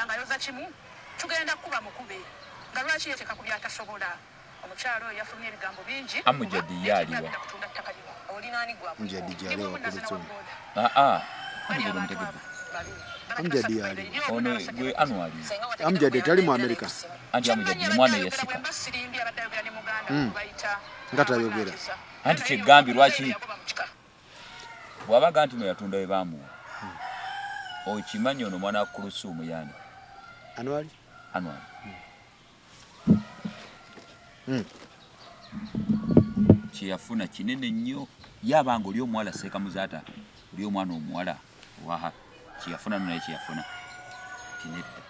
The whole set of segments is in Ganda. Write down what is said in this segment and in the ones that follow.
Omukyala ng'ayoza kimu tugenda kukuba mukube nga lwaki yeteeka ku byatasobola. Omukyala oyo yafulumye ebigambo bingi kuba Amujad naye ye tewali aliwa? agenda kutunda ttaka lino. Amjad gyali awakulutumu. Aa, Amjad omutegedde? Amjad yaliwa? Ono gwe Anwar. Amjad tali mu Amerika. Anti Amjad ye mwana eyasika. Nga tayogera. Anti kyegambye lwaki bw'abaga nti no yatunda we baamuwa. Okimanyi ono mwana wa Kulusuumu yaani? Anwar? Anwar. Kyeyafuna kinene nnyo. Ye abanga oli omuwala Seeka Muzaata, oli omwana omuwala waha kyeyafuna no naye kyeyafuna tinedda.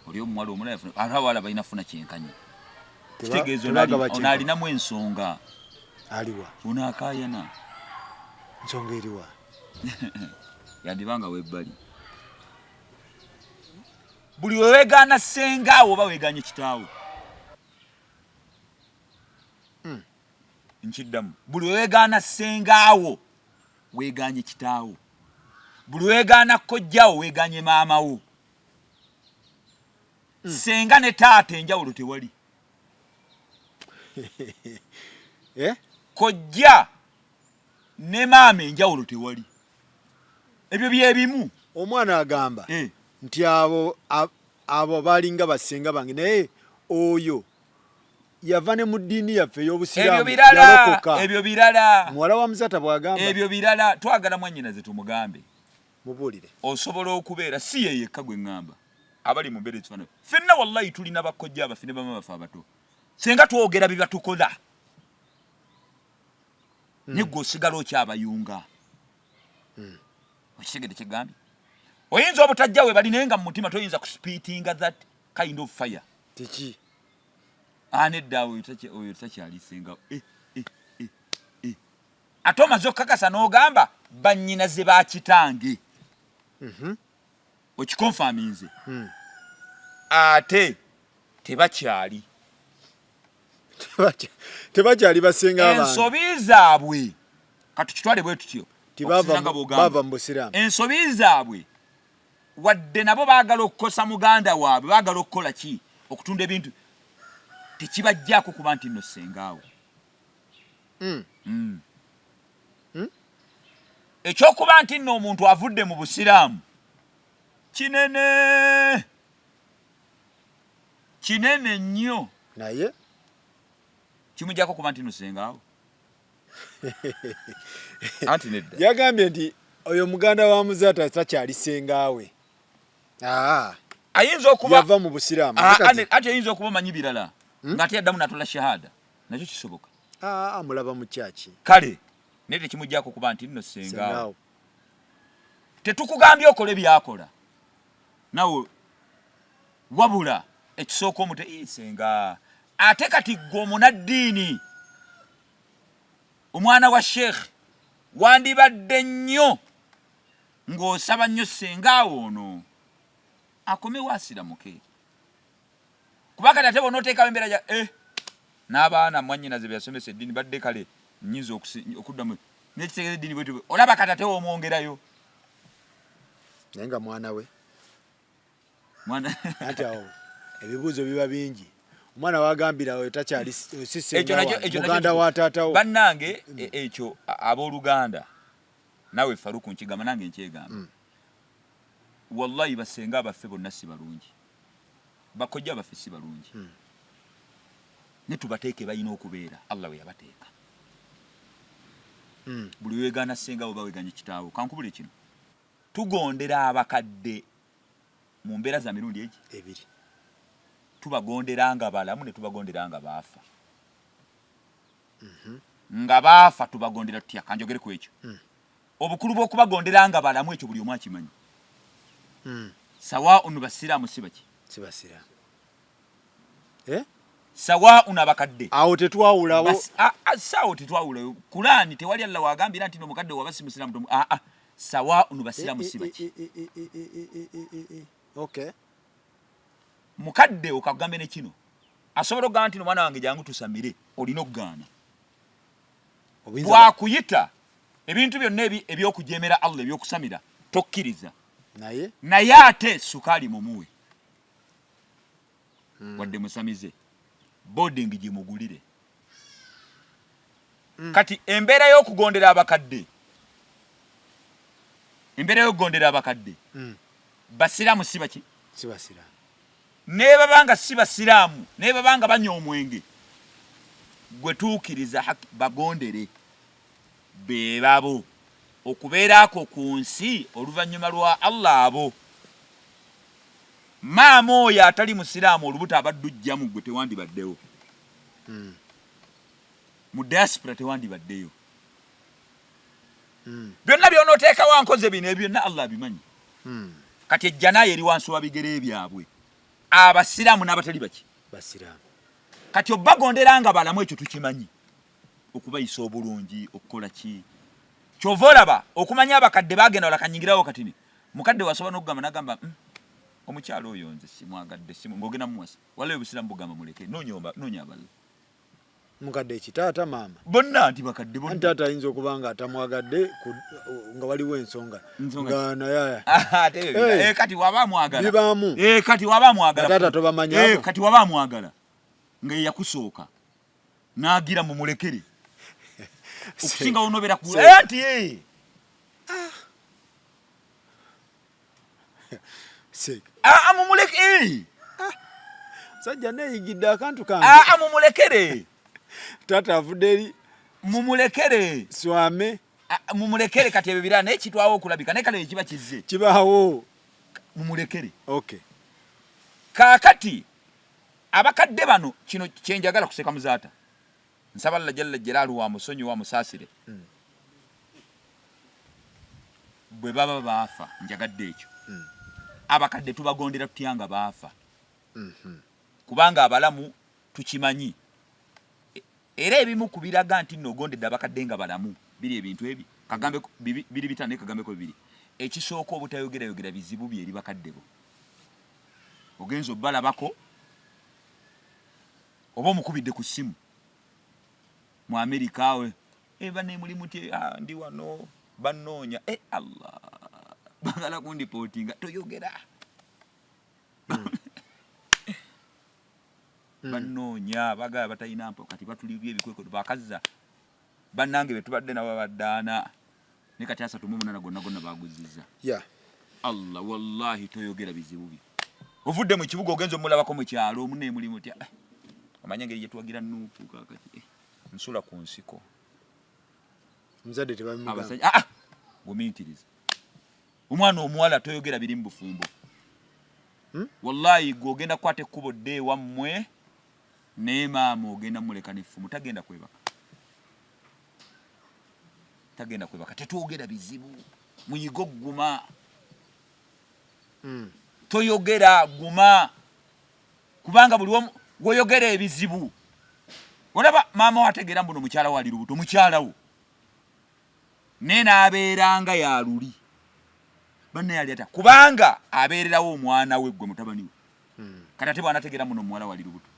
Oli omuwala omulala yafuna, ate abawala balina funa kyenkanyi. Kitegeeza ono alinamu ensonga. Aliwa? Ono akaayana. Nsonga eriwa? Yandibanga webbali. Buli we weegaana ssenga wo oba weegaanye kitaawo. Nkiddamu, buli we weegaana ssenga wo weegaanye kitaawo, buli weegaana kojja wo weegaanye maama wo. Ssenga ne taata enjawulo tewali. Eh? Kojja ne maama enjawulo tewali, ebyo byebimu. Omwana agamba nti abo abo balinga basenga bange, naye oyo yava ne mu ddiini yaffe ey'obusiraamu yalokoka. Ebyo birala. Muwala wa Muzata bw'agamba. Ebyo birala. Twagala mwannyinaze tumugambe. Mubuulire. Osobola okubeera si ye yekka gwe ŋŋamba, abali mu mbeera ezifaanana ffenna, wallahi tulina bakojja baffe ne bamaama baffe abato, senga twogera bye batukola naye gwe osigala okyabayunga. Okitegedde kyegambye? Oyinza obutajja we bali, naye nga mu mutima toyinza kuspitinga that kind of fire. Tiki? Ah, nedda, oyo takyali senga. Eh, eh, eh, eh. Ate omaze okukakasa n'ogamba bannyina ze bakitange. Okikonfaminze. Ate tebakyali. Tebakyali basenga bange. Ensobi zaabwe katukitwale bwe tutyo. Bava mu busiraamu. Ensobi zaabwe wadde nabo baagala okukosa muganda waabwe, baagala okukola ki, okutunda ebintu, tekibajjaako kuba nti nno sengaawo. Ekyokuba nti nno omuntu avudde mu busiraamu kinene kinene nnyo, naye kimujjako kuba nti nno sengaawo. Anti nedda. Yagambye nti oyo muganda wa Muzaata takyali sengaawe. Ayinza okuba yava mu busiraamu. Ati ayinza okuba omanyi birala ng'ate yaddamu n'atola shahada, nakyo kisoboka. Amulaba mu kyaki. Kale naye tekimujjako kuba nti nno sengaawo. Tetukugambye okole byakola nawe, wabula ekisooka omute senga. Ate kati ggwe omunaddiini, omwana wa sheikh, wandibadde nnyo ng'osaba nnyo sengaawo ono akomewo asiramuke, kuba kati ate bw'onooteekawo embeera ja n'abaana mwannyinaze be yasomesa eddiini badde kale nnyinza okuddamu n'ekitegeeza eddiini bwetyo, olaba kati ate w'omwongerayo naye nga mwana we mwana. Anti awo ebibuuzo biba bingi. Omwana wagambira oyo takyali si senga muganda wa taatawo. Bannange, ekyo abooluganda, naawe Faruku nkigamba, nange nkyegamba, wallahi basenga abaffe bonna si balungi, bakojja baffe si balungi, ne tubateeke balina okubeera Allah we yabateeka. Buli weegaana senga oba weeganye kitaawo. Kankubule kino, tugondera abakadde mu mbeera za mirundi egi ebiri. Tubagondera nga balamu ne tubagondera nga baafa. Nga baafa tubagondera tutya? Kanjogere ku ekyo. Obukulu bw'okubagondera nga balamu, ekyo buli omu akimanyi. Sawaun basiraamu si baki? Si basiraamu. Eh? Sawaun abakadde. Awo tetwawulawo. Saawo tetwawulawo. Kulaani tewali Allah wagambira nti nomukadde waba si musiraamu. Aa, sawaun basiraamu si baki? Okay. Mukadde okakugambe ne kino asobola okugamba nti nomwana wange jangu tusamire, olina okugaana. Bwakuyita ebintu byonna ebyokujemera Allah, ebyokusamira tokkiriza, naye naye ate sukaali mumuwe. Wadde musamize, boarding gimugulire. Kati embeera y'okugondera abakadde, embeera y'okugondera abakadde, basiraamu si baki? Si basiraamu. Ne baba nga si basiraamu, ne baba nga banywa omwenge, gwe tuukiriza haki, bagondere be babo okubeerako ku nsi oluvannyuma lwa Allah. Abo maama oyo atali musiraamu olubuto abadde ujjamu, gwe tewandibaddewo mu diaspora, tewandibaddeyo. Byonna byonooteekawo nkoze bino, ebyo byonna Allah abimanyi. Kati ejjanayo eri wansi wa bigere byabwe, abasiraamu n'abatali baki? Basiraamu. Kati obagondera nga balamu, ekyo tukimanyi, okubayisa obulungi, okukola ki. Kyova olaba okumanya abakadde bagenda wala kanyingirawo katini, mukadde wasobola n'okugamba nagamba, omukyalo oyo nze simwagadde, simu ng'ogenda mumuwasa." Waliwo obusiraamu bugamba muleke, noonya abalala. Mukadde ki? Taata, maama? Bonna, nti bakadde bonna. Anti taata ayinza okuba nga atamwagadde nga waliwo ensonga. Ensonga nga naye Ate ebyo kati waba amwagala. Bibaamu. Kati waba amwagala. Taata tobamanya abo. Kati waba amwagala nga ye yakusooka n'agira mumulekere okusinga wonobeera ku nti Ah, mumuleke. Sajja neeyigidde akantu kange. Ah, mumulekere. Taata avudde eri. Mumulekere. Swame. Ah, mumulekere. Kati ebyo birala, naye kitwawo okulabika, naye kale ekiba kizze. Kibaawo. Mumulekere. Okay. Kaakati abakadde bano, kino kyenjagala kuseka muzaata, nsaba Allah jalla jalaalu wa musonyiwa, musaasire. Bwe baba baafa, njagadde ekyo, abakadde tubagondera tutya nga baafa? Kubanga abalamu tukimanyi. Era ebimu ku biraga nti nno ogondedde abakadde nga balamu biri ebintu ebi kagambeko biri bitaano, naye kagambeko bibiri. Ekisooka, obutayogerayogera bizibu bye eri bakadde bo. Ogenza obalabako oba omukubidde ku ssimu mu Amerika we, eba nemuli muti, "Ah, ndi wano, bannoonya, Allah, bagala kundipootinga." Toyogera. Bannoonya, bagala batalina mpo, kati batulibya ebikwekoto bakazza bannange betubadde nabo babaddaana ne kati 38 gonna gonna baguzizza. Allah, wallahi toyogera bizibu bye. Ovudde mu kibuga, ogenza omulabako mu kyalo, omune muli mutya? Eh, omanye engeri gyetuwagira NUP kakati, nsula ku nsiko. Omuzadde tebabimugamba. Abasajja, ah, ah, gumiikiriza. Omwana omuwala toyogera biri mu bufumbo. Wallahi gwe ogenda kukwata ekkubo dde ewammwe, naye maama ogenda muleka n'effumu, tagenda kwebaka, tagenda kwebaka. Tetwogera bizibu, muyige ogguma. Toyogera, guma, kubanga buli omu woyogera ebizibu, olaba maama wo ategeera mbuno mukyala wo ali lubuto, mukyala wo naye n'abeeranga ya luli banne yali ata, kubanga abeererawo omwana we, gwe mutabani we. Kati ate bw'anategeera muno omuwala wali lubuto.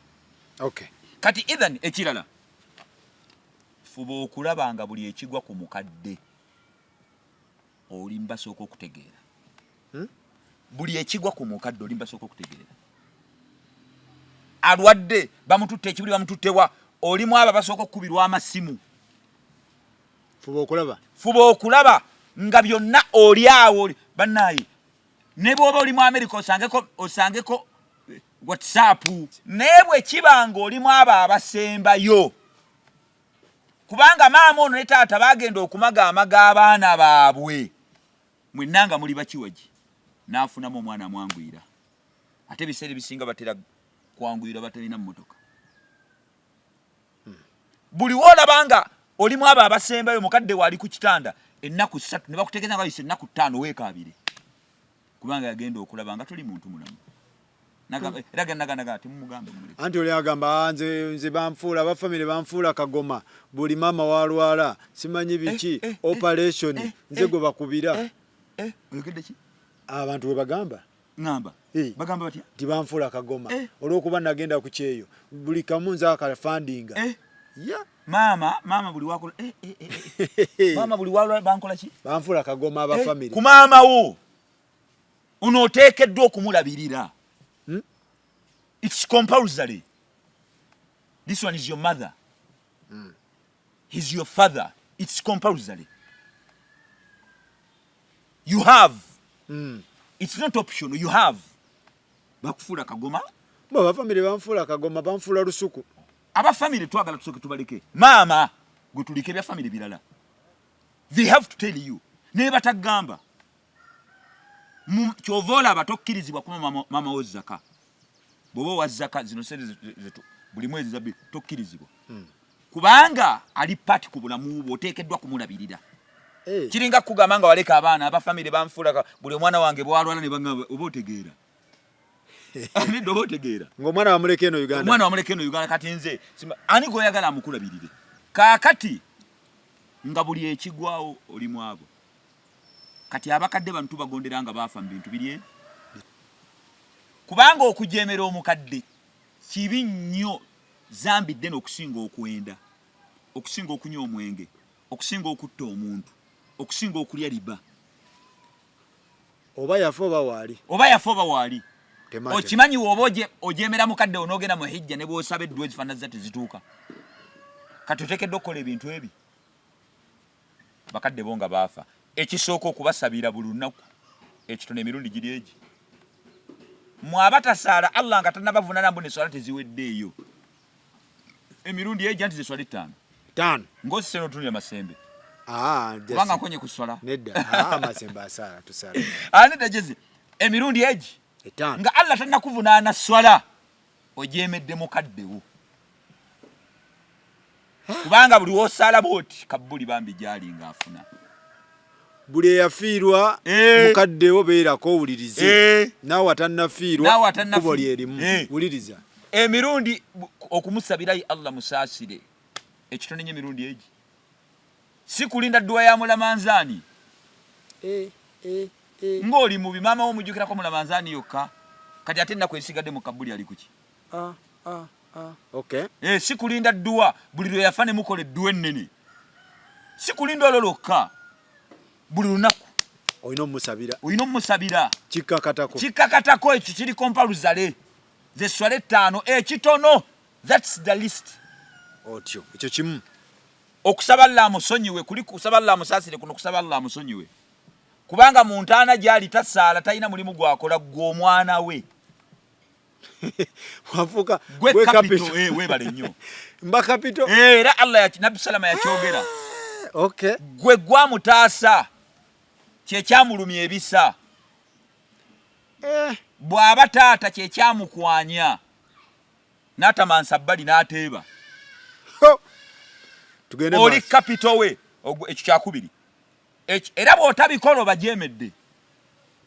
Kati ethan ekirala, fuba okulaba nga buli ekigwa ku mukadde oli mbasooka okutegeera. Buli ekigwa ku mukadde oli mbasooka okutegeera. Alwadde, bamututte ekibuli, bamututtewa, olimu abo abasooka okukubirwa amasimu. Fuba okulaba. Fuba okulaba nga byonna oli awo bannaaye, ne bw'oba oli mu America, osangeko WhatsApp. Naye bwe kiba nga olimu abo abasembayo, kubanga maama ono ne taata bagenda okumagaamaga abaana baabwe, mwenna nga muli bakiwagi, n'afunamu omwana amwanguyira. Ate ebiseera ebisinga batera kwanguyira batalina mmotoka. Buli woolaba nga olimu abo abasembayo, mukadde waali ku kitanda ennaku 3, ne bakutegeeza nga bayise ennaku 5, weekaabire, kubanga yagenda okulaba nga toli muntu mulamu. Era ganaga temumugambe, mumuleke. Anti oli agamba, "Ah, nze banfuula, abafamire banfuula kagoma, buli maama walwala simanyi biki, operation, nze gwe bakubira." Oyogedde ki? Abantu bwe bagamba. Ŋŋamba. Bagamba batya? Nti banfuula kagoma olw'okuba nagenda ku kyeyo, buli kamu nze akafandinga. Ya. Maama buli wakola, maama buli walwala bankola ki? Banfuula kagoma abafamire. Ku maama wo ono oteekeddwa okumulabirira. It's compulsory. This one is your mother. He's your father. It's compulsory. You have. It's not optional. You have. Bakufuula kagoma. Bo abafamire banfuula kagoma, banfuula lusuku. Abafamire twagala tusooke tubaleke. Maama gwe tuleke ebya famire birala. They have to tell you. Naye batagamba. Kyova olaba tokkirizibwa kuba mama wo zaka. Bw'oba owa zaka zino sente buli mwezi zabbi tokkirizibwa. Kubanga ali pati ku bulamu bwo, oteekeddwa kumulabirira. Hey. Kiringa kugamba nga waleka abaana abafamire banfuula buli omwana wange bw'alwala ne bangamba oba otegeera. Nedda oba otegeera. Ng'omwana wamuleka eno Uganda. Omwana wamuleka eno Uganda kati nze ani gw'oyagala amukulabirire. Kaakati nga buli ekigwawo oli mwabo. Kati abakadde bano tubagondera nga baafa mu bintu biri ebi. Kubanga okujeemera omukadde kibi nnyo, zambi ddene okusinga okwenda, okusinga okunywa omwenge, okusinga okutta omuntu, okusinga okulya riba. Oba yafa oba waali. Oba yafa oba waali. Okimanyi woba ojeemera mukadde wo n'ogenda mu hijja ne bw'osaba edduwa ezifaanana tezituuka. Kati oteekeddwa okukola ebintu ebi. Bakadde bo nga baafa. Ekisooka okubasabira buli lunaku ekitono emirundi giri egi. Mmwe abatasaala Allah nga tannabavunaana mbu n'esswala teziweddeeyo. Emirundi egi anti ze swala ettaano. Ttaano. Ng'osise n'otunuulira Masembe. Ah, Kubanga nkonye ku swala. Nedda. Ah, Masembe asaala tusaala. Ah, nedda Jeze. Emirundi egi. Etaano. Nga Allah tannakuvunaana swala ojeemedde mukadde wo. Kubanga buli w'osaala bw'oti kabbuli bambi gy'ali ng'afuna. Buli eyafiirwa mukadde wo beerako owulirize. Naawe atannafiirwa kkubo lyerimu wuliriza. Emirundi okumusabira Allah musaasire ekitono ennyo emirundi egi. Si kulinda dduwa ya mulamanzaani. Ng'oli mubi maama wo omujjukirako mulamanzaani yokka kati ate ennaku ezisigadde mu kabbuli ali kuki? Okay. Si kulinda dduwa buli lwe yafa ne mukola edduwa ennene. Si kulinda olwo lwokka, buli lunaku olina omusabira, olina omusabira. Kikkakatako, kikkakatako. Ekyo kiri compulsory, ze swala ettaano ekitono, that's the list. Otyo ekyo kimu. Okusaba Allah amusonyiwe, kuli kusaba Allah amusaasire, kuno kusaba Allah amusonyiwe, kubanga mu ntaana gy'ali tasaala, talina mulimu gwakola, ggwe omwana we wafuuka gwe capital. Weebale nnyo. Mba capital. Era Allah Nabbi Salama yakyogera. Okay. Gwe gwamutaasa kyekyamulumya ebisa. Bw'aba taata kyekyamukwanya n'atamansa bbali n'ateeba. Oli capital we. Ekyo kyakubiri. Era bw'otabikola obajeemedde.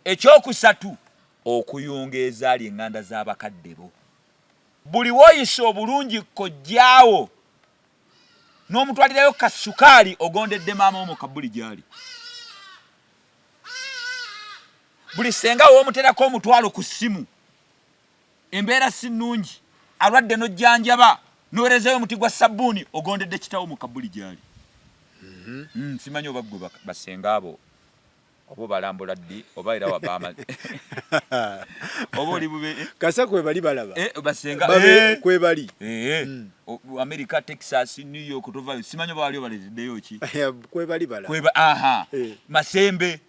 Ekyokusatu, okuyunga ezaali eŋŋanda z'abakadde bo. Buli w'oyisa obulungi kojjaawo n'omutwalirayo kasukaali ogondedde maama wo mu kabbuli gy'ali. Buli ssenga w'omuterako omutwalo ku ssimu, embeera si nnungi, alwadde n'ojjanjaba, n'owerezayo omuti gwa ssabbuuni, ogondedde kitawo mu kabbuli gy'ali. Simanyi oba ggwe bassenga abo oba obalambula ddi oba era wabama oba oli bube kasa kwebali balaba basenga kwebali America, Texas, New York tovayo, simanyi oba wali obaleteddeyo ki kwebali balaba kweba aha Masembe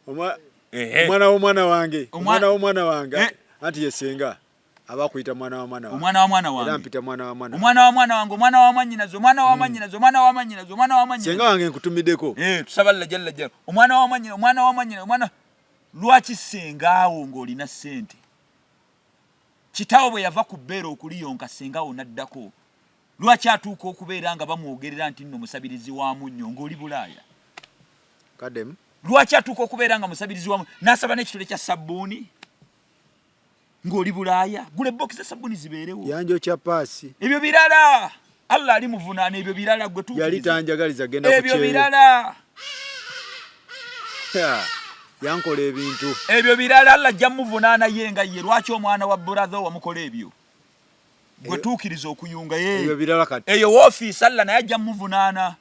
Omwana w'omwana wange, omwana w'omwana wange anti ye senga aba akuyita mwana wa mwana wange, omwana wa mwana wange, era mpita mwana wa mwana, omwana wa mwana wange, omwana wa mwannyinaze, omwana wa mwannyinaze, omwana wa mwannyinaze, omwana wa mwannyinaze, senga wange nkutumiddeko. Tusaba Allah jalla jalla, omwana wa mwannyina, omwana wa mwannyina, omwana. Lwaki senga awo ng'olina ssente? Kitaawo bwe yava ku bbeere okuliyonka senga awo n'addako. Lwaki atuuka okubeera nga bamwogerera nti nno musabirizi wa munnyo ng'oli Bulaaya? Kadem. Lwaki atuuka okubeera nga musabirizi wa munnyo n'asaba n'ekitole kya sabbuuni ng'oli Bulaaya? Gula ebokisi za sabbuuni zibeerewo. Yanjokya paasi. Ebyo birala. Allah ali muvunaana ebyo birala gwe tuukiriza. Yali tanjagaliza genda ku Ebyo birala. Yankola ebintu. Ebyo birala Allah ajja muvunaana ye nga ye. Lwaki omwana wa brother wamukola ebyo? Gwe tuukiriza okuyunga ye. Ebyo birala kati. Eyo woofiisi Allah naye ajja muvunaana.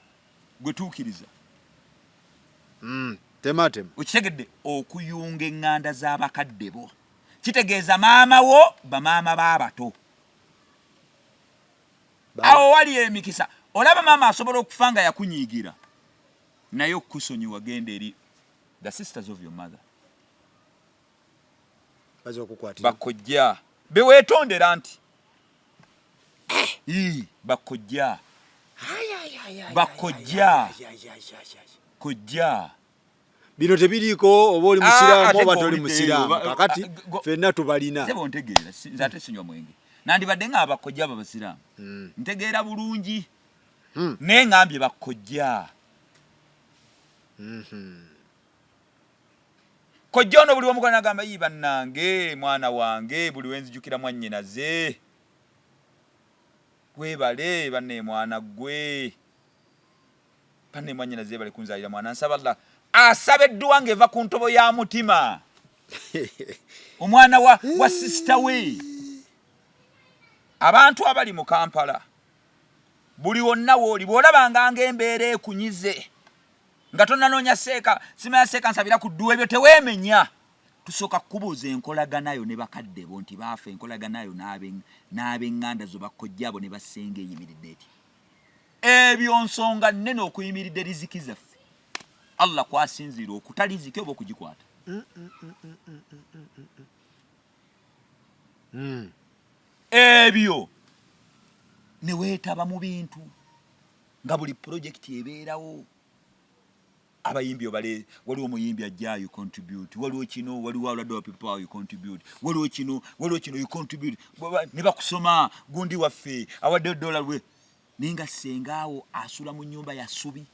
Gwe tuukiriza. Tematema. Okitegedde? Okuyunga eŋŋanda z'abakadde bo kitegeeza maama wo, bamaama b'abato. Awo wali emikisa. Olaba maama asobola okufa nga yakunyiigira, naye okukusonyiwa genda eri the sisters of your mother. Bakojja beweetondera nti bakojja, bakojja, kojja. Bino tebiriiko oba oli musiraamu oba toli musiraamu, kakati ffenna tubalina. Sebo ntegeera, nze ate sinywa mwenge, nandibadde nga abakojja abo abasiraamu. Ntegeera bulungi. Naye ngambye bakojja. Kojja ono buli wamukola nagamba, yi bannange, mwana wange, buli wenzijukira mwannyinaze, webale banne, mwana gwe, banne, mwannyinaze bale kunzaalira mwana, nsaba Allah. Asaba edduwa ng'eva ku ntobo ya mutima, omwana wa sister we. Abantu abali mu Kampala, buli wonna wooli, bw'olabanga ng'embeera ekunyize nga tonanoonya seeka, simanya seeka nsabira ku dduwa, ebyo teweemenya. Tusooka kukubuuza enkolaganayo ne bakadde bo nti baafa, enkolaganayo n'ab'eŋŋanda zo, bakojja abo ne basenga, eyimiridde eti? Ebyo nsonga nnene okuyimiridde riziki zaffe. Allah kwasinziira okuta riziki oba okugikwata. Ebyo ne weetaba mu bintu nga buli pulojekiti ebeerawo, abayimbi obale, waliwo omuyimbi ajja, you contribute, waliwo kino, waliwo alwadde wa people, you contribute, waliwo kino, waliwo kino, you contribute, ne bakusoma gundi waffe awadde dola lwe, naye nga sengaawo asula mu nyumba ya ssubi.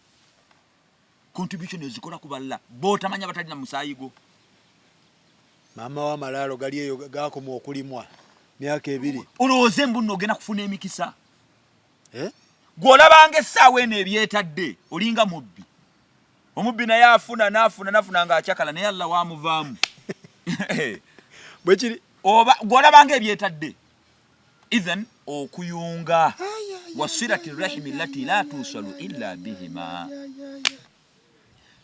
Contribution ezikola ku balala bootamanya, batalina musaayi gwo. Maama w'amalaalo gali eyo gakoma okulimwa myaka 2. Olowooze mbu nno ogenda kufuna emikisa? Eh? Gw'olabanga essaawa eno ebyetadde, olinga mubbi. Omubbi naye afuna n'afuna nafuna ng'akyakala, naye Allah wamuvaamu. Bwekiri. Oba gw'olabanga ebyetadde. Ithan okuyunga wasilati rahimi lati la tusalu illa bihima.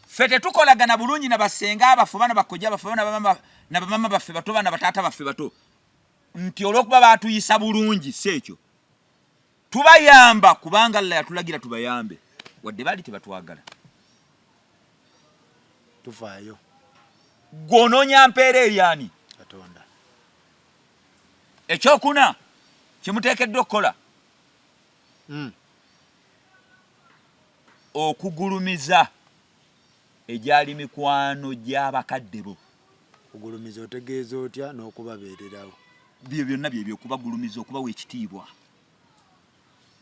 Ffe tetukolagana bulungi na basenga abaffe, bana bakojja baffe, na bamama baffe bato, bana bataata baffe bato, nti olw'okuba baatuyisa bulungi, si ekyo. Tubayamba kubanga Allah yatulagira tubayambe, wadde baali tebatwagala. Tufaayo. Gw'onoonya mpeera eri ani? Katonda. Ekyokuna kyemuteekeddwa okukola, okugulumiza egyali mikwano gy'abakadde bo. Kugulumiza otegeeza otya n'okubabeererawo? Byo byonna byebyo, okubagulumiza, okubawa ekitiibwa.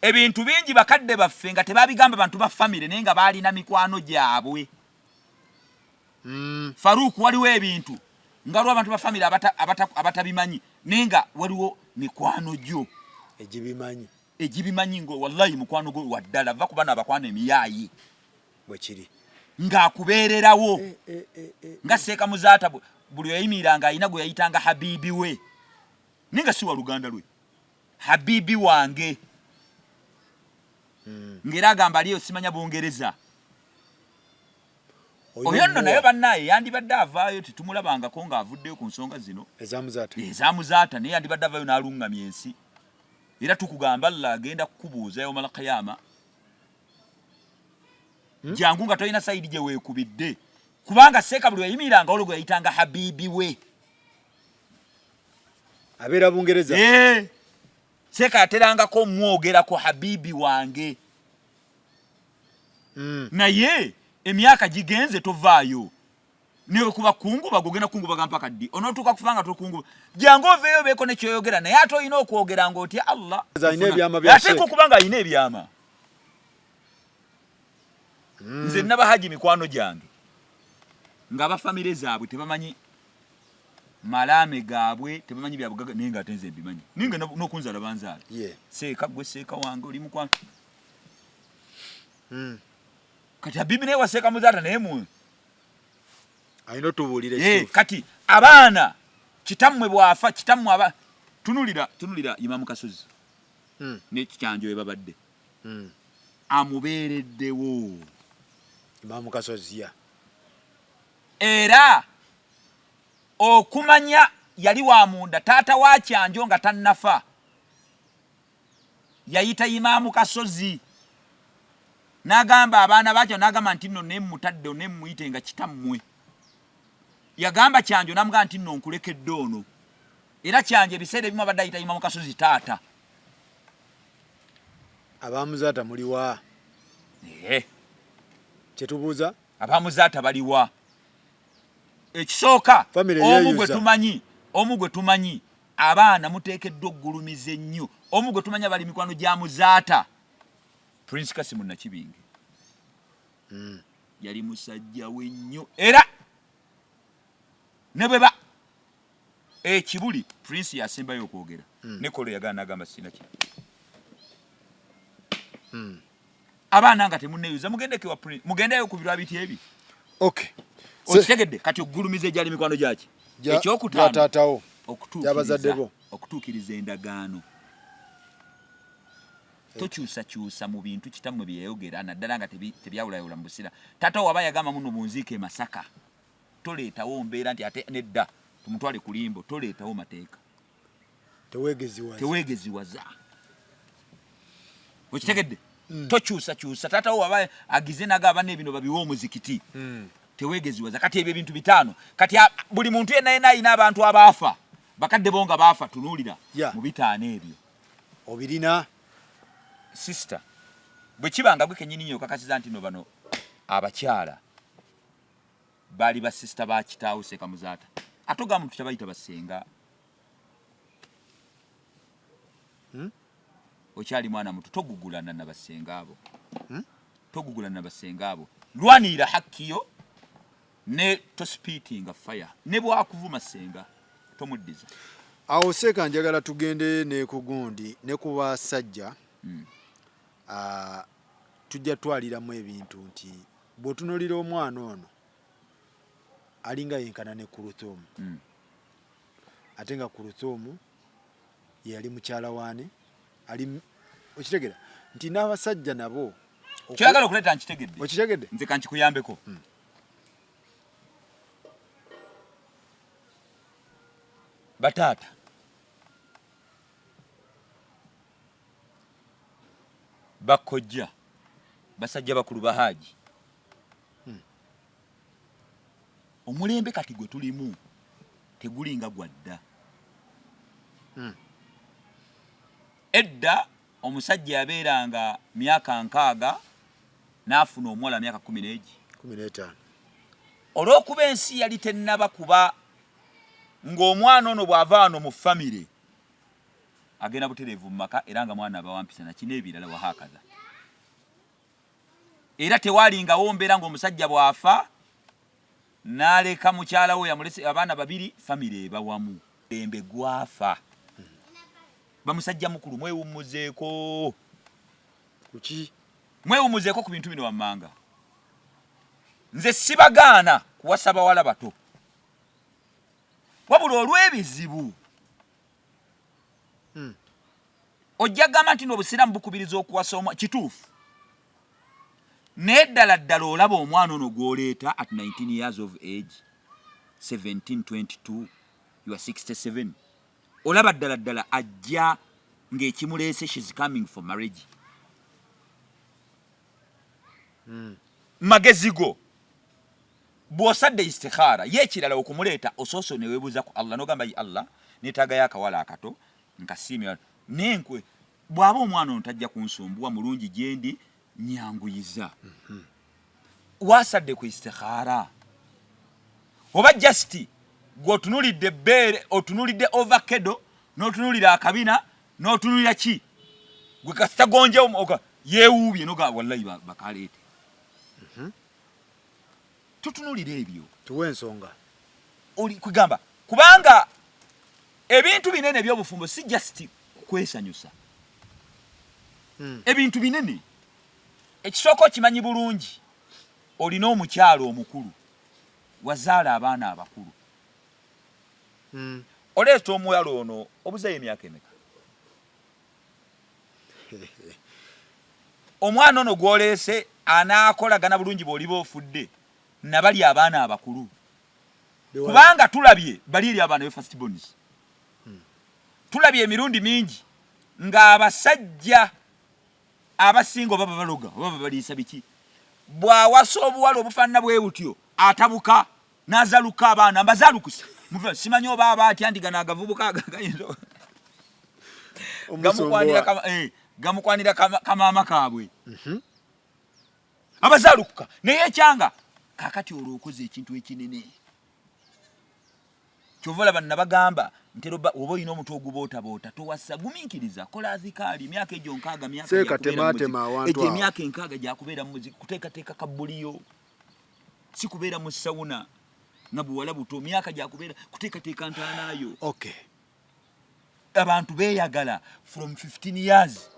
Ebintu bingi bakadde baffe nga tebabigamba bantu ba famire, naye nga baalina mikwano gyabwe. Faruuk, waliwo ebintu nga waliwo abantu ba famire abatabimanyi, naye nga waliwo mikwano gyo egibimanyi. Egibimanyi, nga wallahi mukwano gwo waddala, va kuba naabakwano emiyaayi. Bwekiri. Ng'akubeererawo. Eh, eh, eh, eh, nga Seeka Muzaata buli yayimiranga alina gwe yayitanga habibi we, naye nga si wa luganda lwe, habibi wange. Ng'era agamba aliyo simanya Bungereza. Oyo nno naye bannaaye yandibadde avaayo, tetumulabangako ng'avuddeyo ku nsonga zino Ezamuzaata. Ezamuzaata, naye yandibadde avaayo n'aluŋŋamya ensi. Era tukugamba, Allah agenda kukubuuza yaumala kiyama. Jangu nga tolina side gye weekubidde, kubanga Seeka buli yayimiranga olwo gwe yayitanga habibi we. Abeera Bungereza. Eh. Seeka yaterangako omwogerako habibi wange. Naye emyaka gigenze, tovaayo newekuba kungubaga, ogenda kungubaga mpaka ddi? Onootuuka kufa nga tokunguba. Jangu oveeyo obeeko ne kyoyogera, naye ate olina okwogera ng'otya Allah. Alina ebyama bya Ateeka Sheikh. Okuba nga alina ebyama. Nze nabahaji mikwano gyange nga abafamire zaabwe tebamanyi malaame gaabwe, tebamanyi byabugaga, naye nga ate nze mbimanyi, naye nga n'okunzaala banzaala. Seeka gwe seeka wange, oli mukwano. Kati habibi naye waseeka Muzaata, naye mu Alina otubuulira ekituufu. Kati abaana kitammwe bw'afa, kitammwe aba tunulira, tunulira Imamu Kasozi ne Kikyanjo we babadde amubeereddewo. Imamu Kasozi ya. Era okumanya yali wa munda, taata wa Kyanjo nga tannafa yayita Imaamu Kasozi n'agamba abaana bakyo, n'agamba nti nno nemutadde nemuyite nga kitammwe. Yagamba Kyanjo n'amugamba nti nno nkulekedde ono. Era Kyanjo ebiseera ebimu abadde ayita Imaamu Kasozi taata. Abamuzaata muliwa? Kyetubuuza, Abamuzaata baliwa? Ekisooka, omu gwe tumanyi, omu gwe tumanyi, abaana muteekeddwa okugulumiza ennyo omu gwe tumanyi abali mikwano gya Muzaata, Prince Kasimu Nakibinge. Yali musajja we nnyo, era ne bwe ba ekibuli Prince yasembayo okwogera. Ne kolo yagana nagamba sina ki. Abaana nga temunneyuza, mugendeko ewa Prince, mugendeyo ku birwa biti ebi. Okay. Okitegedde? Kati okugulumiza egyali mikwano gyaki. Ekyokutaano, okutuukiriza endagaano. Tokyusakyusa mu bintu kitammwe bye yayogera, naddala nga tebyawulayawula mu busira. Taata waba yagamba muno munziika e Masaka, toleetawo mbeera nti ate nedda tumutwale ku limbo, toleetawo mateeka. Teweegeziwaza. Okitegedde? Tokyusakyusa. Taata wo waba agize naga abaana ebino babiwe omuzikiti, teweegeziwaza. Kati ebyo ebintu bitaano. Kati buli muntu yenna yenna alina abantu abaafa, bakadde bo nga baafa, tunuulira mu bitaano ebyo. Obirina. Sister, bwe kiba nga gwe kennyini nnyo okakasiza nti no bano abakyala baali basisita ba kitaawo Seeka Muzaata, ate ogamba muntu kyabayita basenga. Okyali mwana muto, togugulana na basenga abo. Togugulana na basenga abo. Lwanirira hakki yo ne tospitinga fire, ne bwakuvuma senga tomuddiza. Awo Seeka njagala tugende ne ku gundi ne ku basajja. Tujja twaliramu ebintu nti bw'otunuulira omwana ono alinga yenkana ne Kuluthumu. Ate nga Kuluthumu ye yali mukyala waani ali, okitegera nti n'abasajja nabo Kyoyagala okuleeta nkitegedde. Okitegedde? Nze kankikuyambeko. Bataata, bakojja, basajja bakulu, bahaaji, omulembe kati gwe tulimu tegulinga gwa dda. Edda omusajja yabeeranga myaka 60 n'afuna omuwala myaka 10 n'egi 15. Olw'okuba ensi yali tennaba kuba ng'omwana ono bw'ava wano mu famire agenda butereevu mu maka, era nga mwana aba wampisa naki n'ebirala wahakaza. Era tewalingawo mbeera ng'omusajja bw'afa n'aleka mukyala we yamulese abaana babiri, famire eba wamu. Dembe gwafa. Bamusajja mukulu, mwewummuzeeko. Kuki? Mwewummuzeeko ku bintu bino wammanga. Nze sibagaana kuwasa bawala bato, wabula olw'ebizibu ojja kugamba nti n'obusiraamu bukubiriza okuwasa omwa kituufu, naye ddala ddala olaba omwana ono gw'oleeta at 19 years of age, 17, 22, you are 67, olaba ddala ddala ajja ng'ekimuleese she's coming for marriage? Magezi go bw'osadde istikhaara ye ekirala okumuleeta, osoose neweebuuza ku Allah n'ogamba, "Yi Allah, neetaagayo akawala akato nkasiimye nenkwe, bw'aba omwana ono tajja kunsumbuwa, mulungi gyendi, nyanguyiza." Wasadde ku istikhaara oba just gweotunulidde ebbeere, otunulidde ovakkedo, n'otunulira akabina, n'otunulira ki, gwe kasita gonje yeewuubye noga wallahi bakaleete? Tutunulira ebyo. Tuwe ensonga. Oli kugamba kubanga ebintu binene ebyobufumbo si just kwesanyusa. Ebintu binene. Ekisooka, okimanyi bulungi olina omukyalo omukulu, wazaala abaana abakulu. Oleeta omuwala ono obuzeeyo emyaka emeka? Omwana ono gw'oleese anaakolagana bulungi bw'oliba ofudde nabali abaana abakulu? Kubanga tulabye bali eri abaana be first borns. Tulabye emirundi mingi ng'abasajja abasinga oba babaloga oba babaliisa biki, bw'awasa obuwala obufaanana bwe butyo atabuka n'azaluka abaana mbazalukuse. Simanyi oba aba atya nti gano agavubuka gayinza gamukwanira kamaama kaabwe. Abazalukuka naye ekyanga kakati olwo okoze ekintu ekinene. Kyova olaba nabagamba ntera oba olina omutwe ogubootaboota towasa, gumiikiriza, kola azikaali emyaka egyo 60, myaka Seeka temaatema awantu egyo awo. Emyaka 60 gyakubeera mu muziki, kuteekateeka kabuliyo, si kubeera mu sauna nga buwala buto. Myaka gyakubeera kuteekateeka ntaanaayo. Abantu beeyagala from 15 years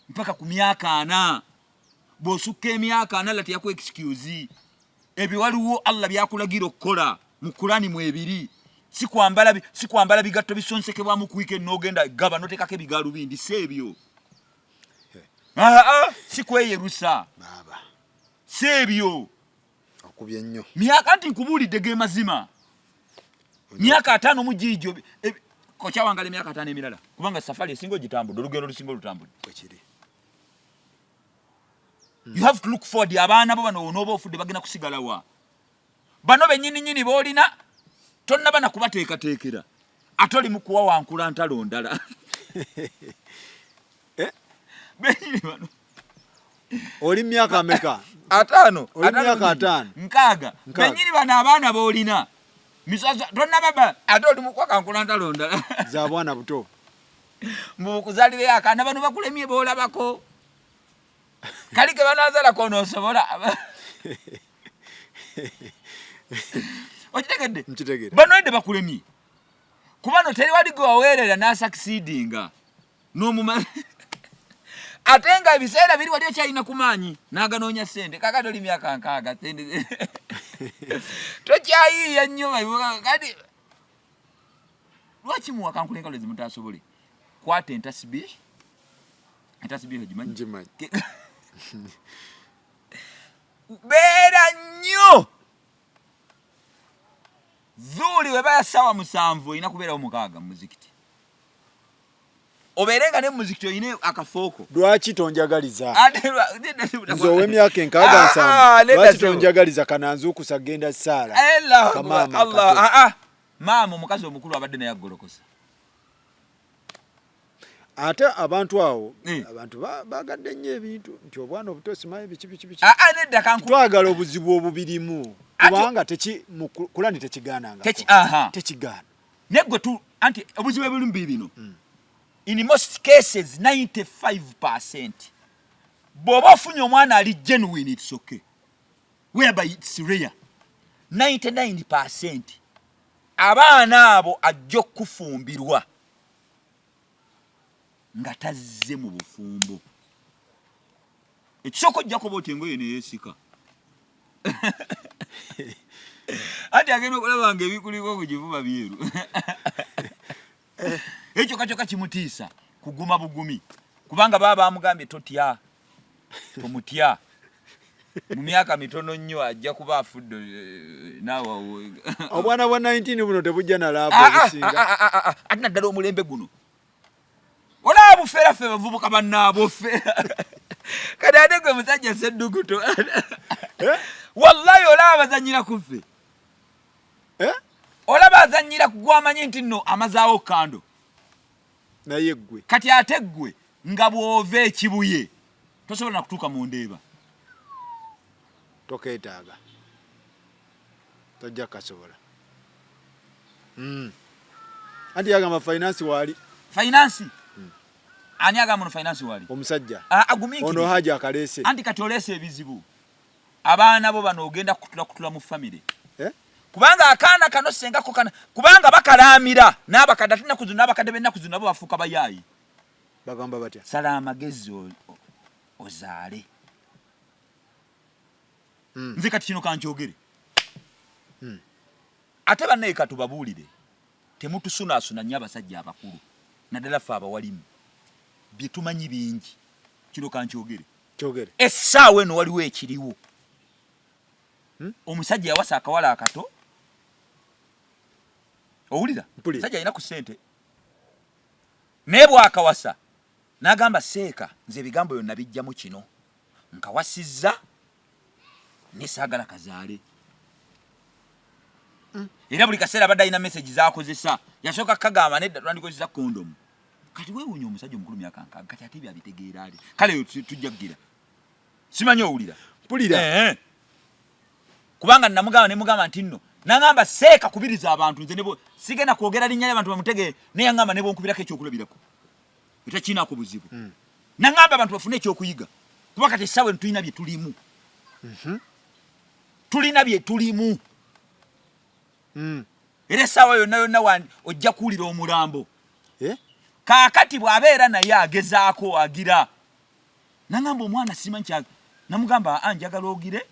mpaka ku myaka 40. Bw'osukka emyaka 40, Allah teyaku excuse. Ebyo waliwo Allah byakulagira okukola mu Kurani mwebiri, si kwambala bigatto bisonsekebwamu ku weekend n'ogenda gaba noteekako ebigaalubindi, si ebyo. Aa, si kweyerusa. Baaba. Si ebyo. Okubye nnyo. Myaka nti nkubuulidde ge mazima, myaka 50 mu giigyo kokyawangala emyaka 50 emirala, kubanga safari esinga ogitambudde, olugendo olusinga olutambudde. Bwekiri. You have to look forward. Abaana bo bano onooba ofudde bagenda kusigala wa? Bano bennyini nyini boolina tonnaba na kubateekateekera, ate oli mu kuwawankula ntalo ndala. Eh? Bennyini bano. Oli myaka meka? 50. Oli myaka 50. 60. 60. Bennyini bano abaana boolina misaza tonnababa, ate oli mu kuwakankula ntalo ndala. Za bwana buto. Mbukuzalireyo akaana, bano bakulemye boolabako kali ke banazalako onoosobola? Okitegedde? Nkitegedde. Bano edde bakulemye, kuba no teri wali gwe waweerera n'asucceedinga n'omuma, ate nga ebiseera biri wali okyalina ku maanyi n'aganoonya ssente. Kakati oli myaka 60, ssente tokyayiiya nnyo. Kati lwaki muwakankula enkalo ezimutasobole? Kwata entasibih. Entasibih ogimanyi? Ngimanyi. Beera nnyo zuuli weba ya ssaawa 7, olina kubeerawo 6 mu muzikiti, obeere nga ne muzikiti olina akafooko. Lwaki tonjagaliza? Ate Nze ow'emyaka 60 Ah, 70. ah, nedda. Lwaki Sebo. tonjagaliza kananzuukusa genda saala? Allah. Kamaama Allah. kato. Ah, ah. Maama omukazi omukulu abadde naye agolokosa. Ate abantu awo abantu bagadde nnyo ebintu nti obwana obuto simanyi biki biki biki. Ah, ah, nedda kanku Twagala obuzibu obubirimu, kubanga teki mu Kulani tekigaananga. Aha. Tekigaana. Naye gwe tu anti obuzibu ebirimu biibino. In most cases, 95, bw'oba ofunye omwana ali genuine, it's okay, whereby it's rare. 99 abaana abo ajja okufumbirwa nga tazze mu bufumbo. Ekisooka ojja kuba oti engoye neyeesika, anti agenda okulaba nga ebikuliko ku kifuba byeru. Ekyo kakyokka kimutiisa kuguma bugumi, kubanga baba bamugambye totya, tomutya, mu myaka mitono nnyo ajja kuba afudde, naawe. Obwana bwa 19 buno tebujja na love Ah, ah, obusinga. Ah, ah, ah, ate naddala omulembe guno olaba bufera. Ffe bavubuka bannaabwe ffe kati, ate gwe musajja sedduguto. Eh? Wallahi olaba bazanyira ku ffe. Eh? Olaba azanyira ku gwamanyi nti nno amazaawo kando. Naye ggwe. Kati ate ggwe nga bw'ova ekibuye tosobola na kutuuka mu ndeeba. Tokeetaaga, tojja kasobola. Anti yagamba finance waali. Finance ani agamba ono finance wali? Omusajja. Ah, agumiikiriza. Ono haji akaleese. Anti kati oleese ebizibu. Abaana bo bano ogenda kutula kutula mu famire. Eh? Kubanga akaana kano sengako kana, kubanga bakalaamira n'abakadde, ate ennaku zino n'abakadde b'ennaku zino nabo bafuuka bayaayi. Bagamba batya? Sala amagezi ozaale. Nze kati kino kankyogere. Ate bannaye katubabuulire, temutusunaasuna nnyo abasajja abakulu, naddala ffe abawalimu bye tumanyi bingi. Kino kankyogere. Kyogere. Essaawa eno waliwo ekiriwo. Omusajja yawasa akawala akato. Owulira, musajja alina ku ssente, naye bwakawasa n'agamba, "Seeka, nze ebigambo byonna bijjamu kino, nkawasizza ne saagala kazaale." Era buli kaseera abadde alina message zakozesa. Yasooka kagamba, "Nedda, twandikozesa kondomu." Kati weewuunya omusajja omukulu myaka 60, kati ate byabitegeera ali kale tujja kugira. Simanyi owulira? Mpulira. Kubanga namugamba, nemugamba nti nno, nagamba, "Seeka, kubiriza abantu." Nze nebo sigenda kwogera linnya ly'abantu bamutegeere, naye yaŋŋamba ne bonkubirako ekyokulabirako etakiinaako buzibu. Naŋŋamba abantu bafune ekyokuyiga, kuba kati essaawa eno tulina bye tulimu, tulina bye tulimu. Era essaawa yonna yonna ojja kuwulira omulambo. Eh? Kaakati bw'abeera naye agezaako agira, naŋŋamba omwana simanyi kya, namugamba, "Aa, njagala ogire."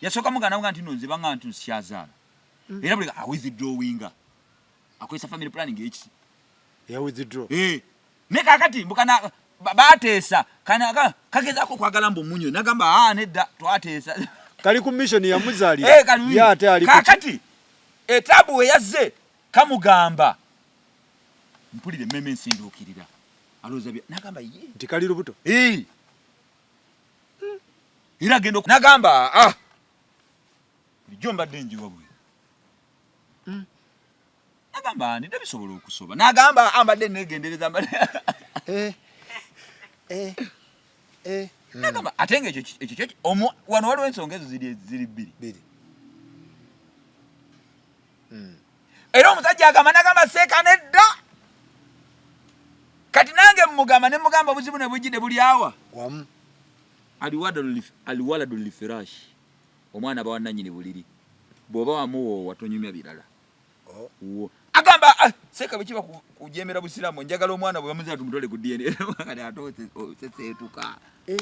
Yasooka mugamba, namugaa nti, "No, nze baŋŋamba nti sikyazaala." Era buli awithdrawinga akozesa family planning ekisi. Ya withdraw. Eh. Ne kaakati mbukana bateesa kana kagezaako okwagala mbu omunyo, nagamba, "Aa, nedda, twateesa." Kali ku mission yamuzaalira. Eh, ye ate ali ku kaakati etaabu we yazze kamugamba, "Mpulire emmeme ensinduukirira." Alowooza nagamba ye nti kali lubuto. Eh. Era agenda nagamba, "Ah, bulijjo mbadde njiwa bwe." Nagamba, "Nedda, bisobola okusoba." Nagamba, "Ah, mbadde negendereza, mbadde." Eh. Eh. Eh. Nagamba ate nga ekyo wano waliwo ensonga ezo ziri bbiri. Biri. Era omusajja agamba, nagamba, "Seeka, nedda." Kati nange mugamba, ne mugamba obuzibu ne bujjidde buli awa. Wamu. Alwaladu lifirashi, omwana aba wannanyini buliri. Bw'oba wamuwoowa tonyumya birala. Oh. Wo. Agamba, "Ah, seeka, bwe kiba kujemera busiraamu, njagala omwana bwe bamuzala tumutwale ku DNA." Kati ate oseseetuka. Eh.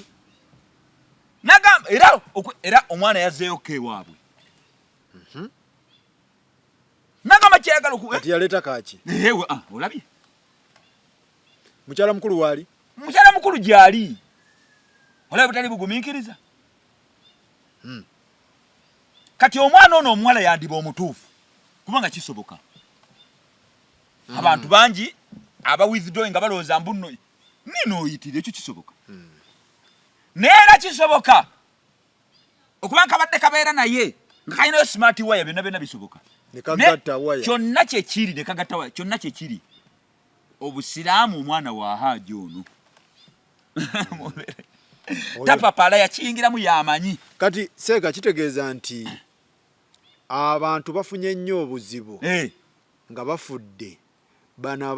Nagamba era era omwana yazzeeyokko ewaabwe. Nagamba kyeyagala oku Kati yaleeta kaki? Ewe, ah, olabye. Mukyala mukulu waali? Mukyala mukulu gyali. Olabye butali bugumiikiriza. Kati omwana ono omuwala yandiba omutuufu, kubanga kisoboka. Abantu bangi aba withdrawing nga balowooza mbu nno nina oyitire, ekyo kisoboka. Naye era kisoboka okuba nkabadde kabeera naye nga kalinayo smart wire, byonna byonna bisoboka. Ne kagatta waya. Kyonna kyekiri, ne kagatta waya, kyonna kyekiri. Obusiraamu omwana wa haaji ono tapapala yakiyingiramu yamanyi. Kati seeka, kitegeeza nti abantu bafunye nnyo obuzibu nga bafudde bano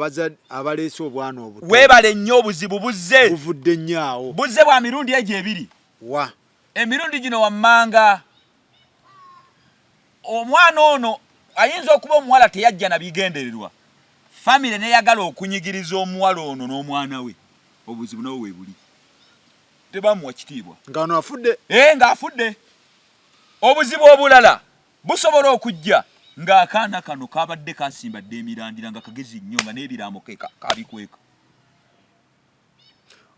abaleese obwana obuto. Weebale nnyo, obuzibu buzze. Buvudde nnyo awo. Buzze bwa mirundi egyo ebiri. Wa? Emirundi gino wammanga, omwana ono ayinza okuba omuwala teyajja na bigendererwa, famire neyagala okunyigiriza omuwala ono n'omwana we. Obuzibu nawe weebuli, tebamuwa kitiibwa. Nga ono afudde. Ee, ng'afudde. Obuzibu obulala busobola okujja ng'akaana kano kabadde kasimba dda emirandira, nga kagezi nnyo, nga n'ebiraamo ke kabikweka.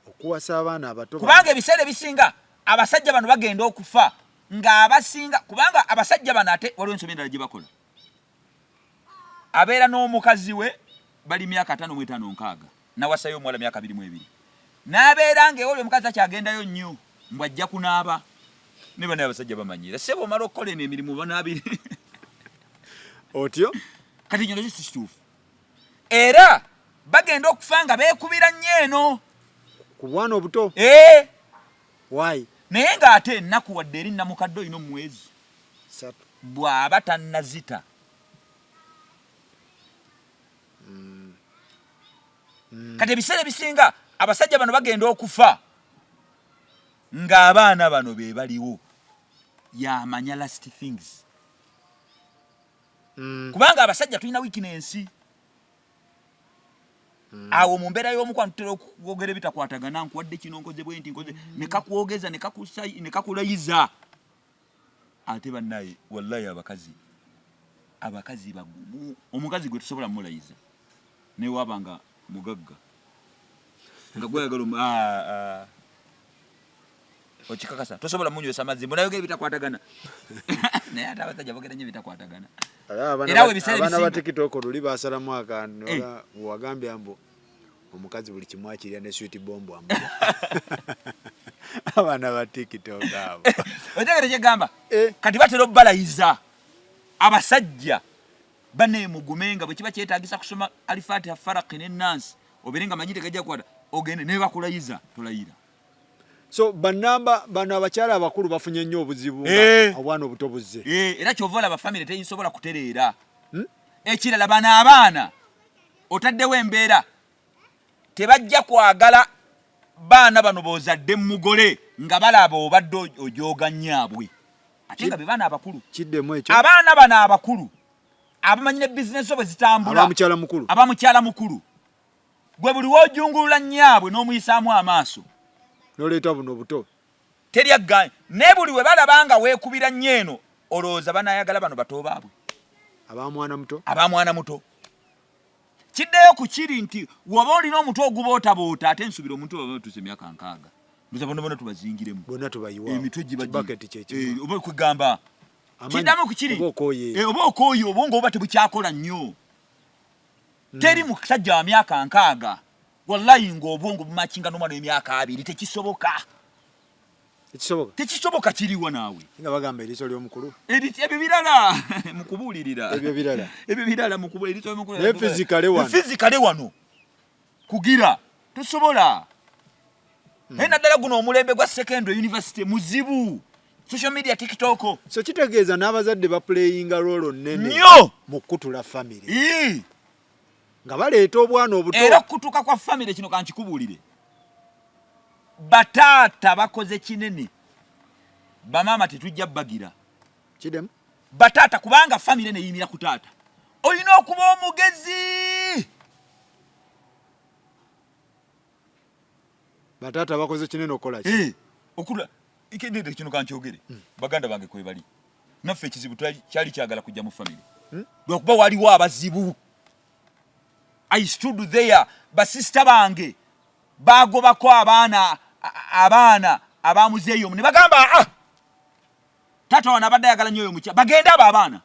Okuwasa abaana abato. Kubanga ebiseera ebisinga abasajja bano bagenda okufa ng'abasinga, kubanga abasajja bano ate waliwo ensobi endala gye bakola. Abeera n'omukazi we bali myaka 55, 60, nawasayo omuwala myaka 22, n'abeera ng'ewoli omukazi takyagendayo nnyo, mbw ajja kunaaba. Ne bano abasajja bamanyiira, sebo, omala okukola eno emirimu banaabire. Otyo. Kati kino nakyo si kituufu. Era bagenda okufa nga beekubira nnyo eno ku bwana obuto. Ee. Why? Naye ng'ate ennaku wadde eri namukadde olina omwezi 3. Bw'aba tannazita. Kati ebiseera ebisinga abasajja bano bagenda okufa ng'abaana bano be baliwo, yamanya last things. Kubanga abasajja tulina weakness awo mu mbeera y'omukwano, tutera okwogera ebitakwatagana. "Nkuwadde kino, nkoze bwe nti, nkoze," ne kakwogeza, ne kakulayiza. Ate bannaye, wallahi, abakazi bagumu. Omukazi gwe tusobola mulayiza newaaba nga mugagga nga gweyagala ah, ah. Okikakasa tosobola munywesa mazzi, munayogera ebitakwatagana. Naye ate abasajja bogera nnyo ebitakwatagana. Era awo ebiseera abaana ba TikTok luli basalamu akantu eh. Wagambye mbu omukazi buli kimu akirya ne sweet bomb amulya. Abaana ba TikTok abo. Otegere kyegamba eh. Kati batera obbalayiza abasajja bane mugume nga bwe kiba kyetaagisa kusoma alifatiha faraki ne nansi obeere nga manyi tegajja kukwata ogende naye bakulayiza tolayira. So banamba bano abakyala abakulu bafunye nnyo obuzibu nga eh. obwana obuto buzze eh, era kyova olaba famire teyisobola kutereera hmm? Ekirala bano abaana otaddewo embeera tebajja kwagala baana bano bozadde mugole nga balaba obadde ojooga nnyaabwe ate nga be baana abakulu. Kiddemu ekyo. Abaana bano abakulu abamanyi ne bizinesi bwe zitambula abamukyala mukulu abamukyala mukulu gwe buli wojungulula nnyaabwe n'omuyisaamu amaaso n'oleeta buno obuto teri aggaanye naye buli we balaba nga weekubira nnyo eno olowooza banaayagala bano bato baabwe abamwana muto abamwana muto. Kiddeyo ku kiri nti woba olina omutwe ogubootaboota ate nsubira omuntu oba otuuse emyaka 60 mbuza bona bona tubazingiremu bonna tubayiwa emitwe giba bucket kye eh, oba kwegamba kiddamu ku kiri oba okooye eh, oba okooye obwongo oba tebukyakola nnyo hmm. Teri musajja wa myaka 60 wallahi ng'obwongo bumakinga n'omwana w'emyaka 20 tekisoboka. Tekisoboka. Tekisoboka kiriwa naawe. Nga bagamba eriiso ly'omukulu. Ebyo birala mu kubuulirira. Ebyo birala. Ebyo birala mu kubuulirira eriiso ly'omukulu. Naye physically wano. Physically wano. Kugira tosobola. Hmm. Naye naddala guno omulembe gwa secondary university muzibu. Social media TikTok. So kitegeeza n'abazadde baplayinga role nnene. Nnyo. Mu kukutula family. Nga baleeta obwana obuto. Era okutuka kwa family kino kankikubuulire. Bataata bakoze kinene, bamaama tetujja bagira kidemu bataata kubanga famire neyimira ku taata. Olina okuba omugezi. Bataata bakoze kinene okukola ki? Eh, okula ikendede kino kankyogere hmm. Baganda bange kwebali naffe ekizibu kyali kyagala kujja mu famire hmm? Lwakuba waliwo abazibu. I stood there, basista bange bagobako abaana abaana abamuzeeyo ne bagamba ah taata wano abadde ayagala nnyo oyo mukya bagende abo abaana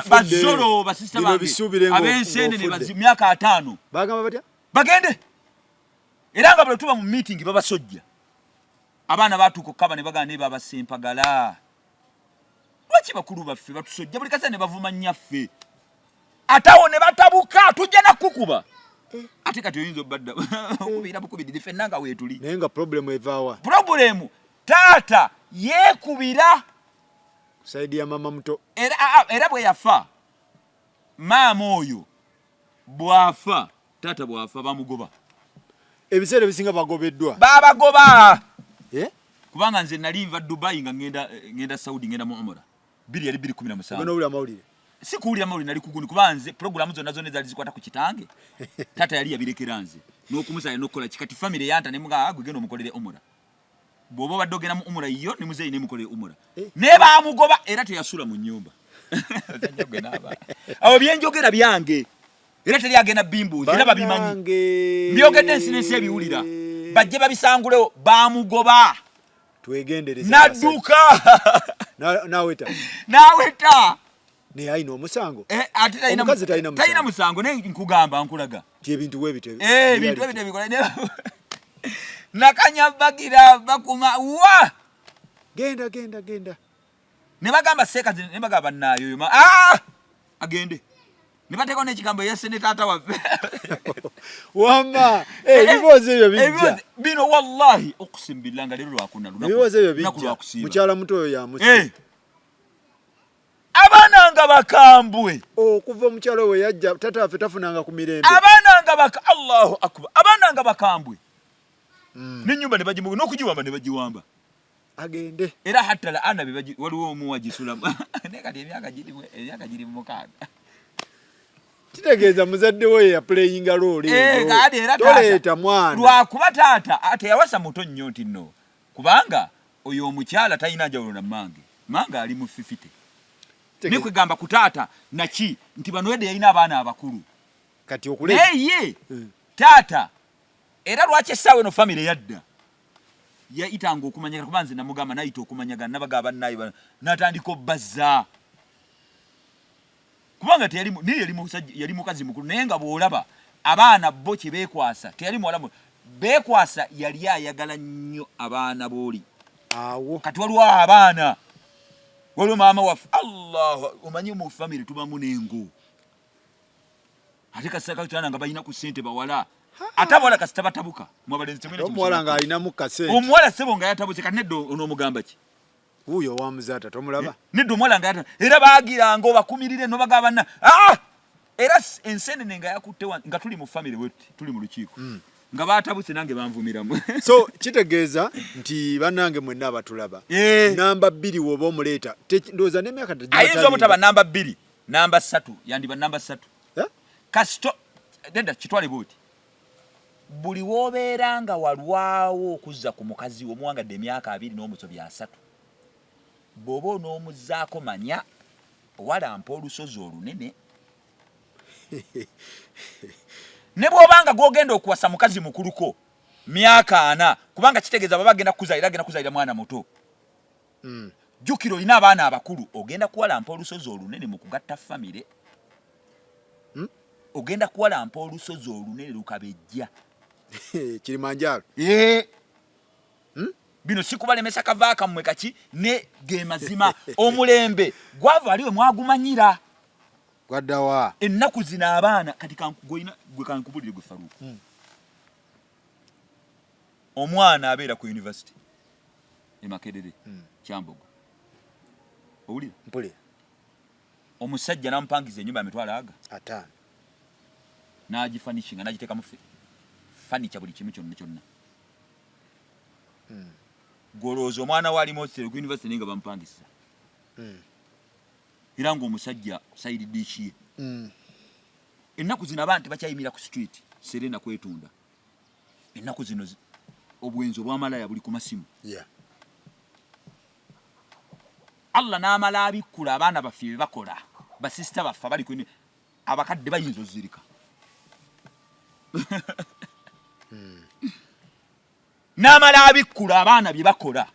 bazolo basista bange ab'ensende ne myaka 50 bagamba batya bagende era nga bwe tuba mu meeting babasojja abaana batuuka okukaba ne bagamba naye babasempagala lwaki bakulu baffe batusojja buli kaseera ne bavuma nnyaffe ate awo ne batabuka tujja nakukuba eh. Ate kati oyinza obadda okubira bukubiriri ffenna nga weetuli naye nga problemu evaawa problemu taata yeekubira saidi ya mama muto era, era bwe yafa maama oyo bw'afa taata bw'afa bamugoba ebiseera ebisinga bagobeddwa babagoba eh? Kubanga nze nali nva Dubai nga ngenda, ngenda Saudi ngenda mu Umrah biri yali 2017 amawulire si kuwulira mawulire nali kuguni kuba nze programu zonna zonna ezaali zikwata ku kitange taata yali yabirekera nze n'okumusala n'okukola ki kati famire yanta ne mugaa gwe genda omukolere Umrah bw'oba obadde ogenda mu Umrah yo ne muzeeyi ne mukolere Umrah eh. Naye baamugoba era teyasula mu nnyumba awo byenjogera byange era teri agenda bimbuuza era babimanyi mbyogedde ensi n'ensi ebiwulira bajje babisangulewo baamugoba twegendereze nadduka naweta naweta naye alina omusango eh, ate omukazi talina musango talina musango naye nkugamba nkulaga ti ebintu webityo eh, ebintu webityo bikola nakanya bagira bakuma wa genda genda genda ne bagamba seeka ne bagamba naayo yo ah agende ne bateekawo n'ekigambo yese ne taata waffe wamma eh, ebiboozi ebyo bijja bino wallahi okusim billah nga leero lwakuna lunaku ebyo bijja mukyala muto oyo yamusi eh. Abaana nga bakambwe okuva omukyala we yajja taata waffe tafunanga ku mirembe abaana nga baka Allahu akbar abaana nga bakambwe mm. n'ennyumba ne bagimuga n'okugiwamba ne bagiwamba agende era hatta la ana bebaji waliwo omu wagisulamu naye kati emyaka giri 6 kitegeeza muzadde we yaplayinga role eh, eyo toleeta mwana lwakuba taata teyawasa muto nnyo nti nno kubanga oyo omukyala talina njawulo na mange mange ali mu fifite naye kwegamba ku taata naki nti bano edda yalina abaana abakulu kati okuleeta naye ye hmm. taata era lwaki essaawa eno famire yadda Yayitanga okumanyagana, kuba nze namugamba nayita okumanyagana nabaga bannaye natandika obbazza, kubanga teyali, naye yali musajja, yali mukazi mukulu, naye nga bw'olaba abaana bo kye beekwasa, teyali muwala beekwasa, yali ayagala nnyo abaana b'oli. Awo. Kati waliwo abaana, waliwo maama waffe, Allah, omanyi mu famire tubamu n'engo, ate kasita katana nga balina ku ssente bawala, ate abawala kasita batabuka mu abalenzi temulina. Omuwala ng'alinamu kasente. Omuwala ssebo nga yatabuse, kati nedda, onoomugamba ki? Wuuyo owamuzaata tomulaba. Nedda, omuwala nga yata, era baagiranga obakumirire nobagaba banna, ah! Era ensenene nga yakutte nga tuli mu famire wetuti, tuli mu lukiiko, nga batabuse nange banvumiramu. So kitegeeza nti bannange mwenna abatulaba, namba 2 woba omuleeta, ndowooza n'emyaka Ayinza obutaba namba 2, namba 3, yandiba namba 3. Eh? Kasito nedda, kitwale bwoti, buli wobeera nga walwawo okuzza ku mukazi wo omuwangadde emyaka 20 n'omusobyo 30, bw'oba onoomuzzaako, manya owalampa olusozi olunene. Ne bw'obanga gw'ogenda okuwasa mukazi mukuluko myaka 40, kubanga kitegeeza baba agenda kukuzaalira, agenda kuzaalira mwana muto. Jjukira olina abaana abakulu, ogenda kuwalampa olusozi olunene mu kugatta famire. Ogenda kuwalampa olusozi olunene lukabejja. Kilimanjaro. Eh. Bino si kubalemesa kava kammwe kaki, ne ge mazima, omulembe gwava ali we mwagumanyira. Gwaddawa? Ennaku zino abaana kati gwe kankubulire, gwe Faruku. Omwana abeera ku university e Makerere, Kyambogo, owulira? Mpulira. Omusajja namupangiza enyumba ya mitwalo aga 50. N'agifurnishinga, n'agiteekamu furniture, buli kimu kyonna kyonna. Gwolowooza omwana we ali hostel ku university, naye nga bamupangisa, era ng'omusajja side dish ye. Ennaku zino abaana tebakyayimira ku street serena kwetunda. Ennaku zino obwenzi obwamalaya buli ku masimu. Allah n'amala abikkula abaana baffe bye bakola, basisita baffe abali ku abakadde bayinza ozirika. N'amala abikkula abaana bye bakola.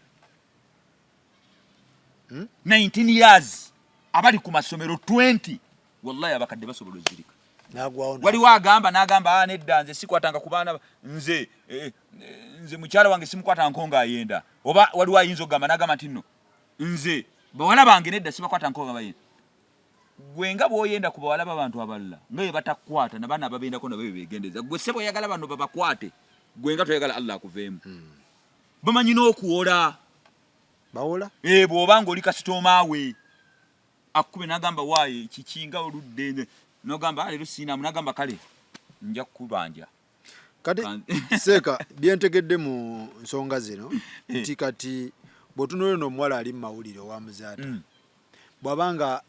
19 years, abali ku masomero 20, wallahi abakadde basobola ozirika. Nagwawo. Waliwo agamba n'agamba, "Ah, nedda, nze sikwatanga ku baana nze, nze mukyala wange simukwatangako ng'ayenda." Oba waliwo ayinza okugamba n'agamba nti nno nze bawala bange nedda, sibakwatangako nga bayenda. Gwe nga bw'oyenda ku bawala b'abantu abalala nga bwe batakukwata, nabaana ababendako nabo bwe beegendeza. Gwe ssebo oyagala bano babakwate, gwe nga toyagala Allah akuveemu. Bamanyi n'okuwola. Bawola. Eh, bw'oba ng'oli kasitooma we akube n'agamba, "Waaye kiki nga oludde?" N'ogamba, "Ah, leero siinaamu." N'agamba, "Kale nja kukubanja." Kati seeka byentegedde mu nsonga zino nti kati bw'otunuulira ono omuwala ali mu mawulire owa Muzaata, bw'abanga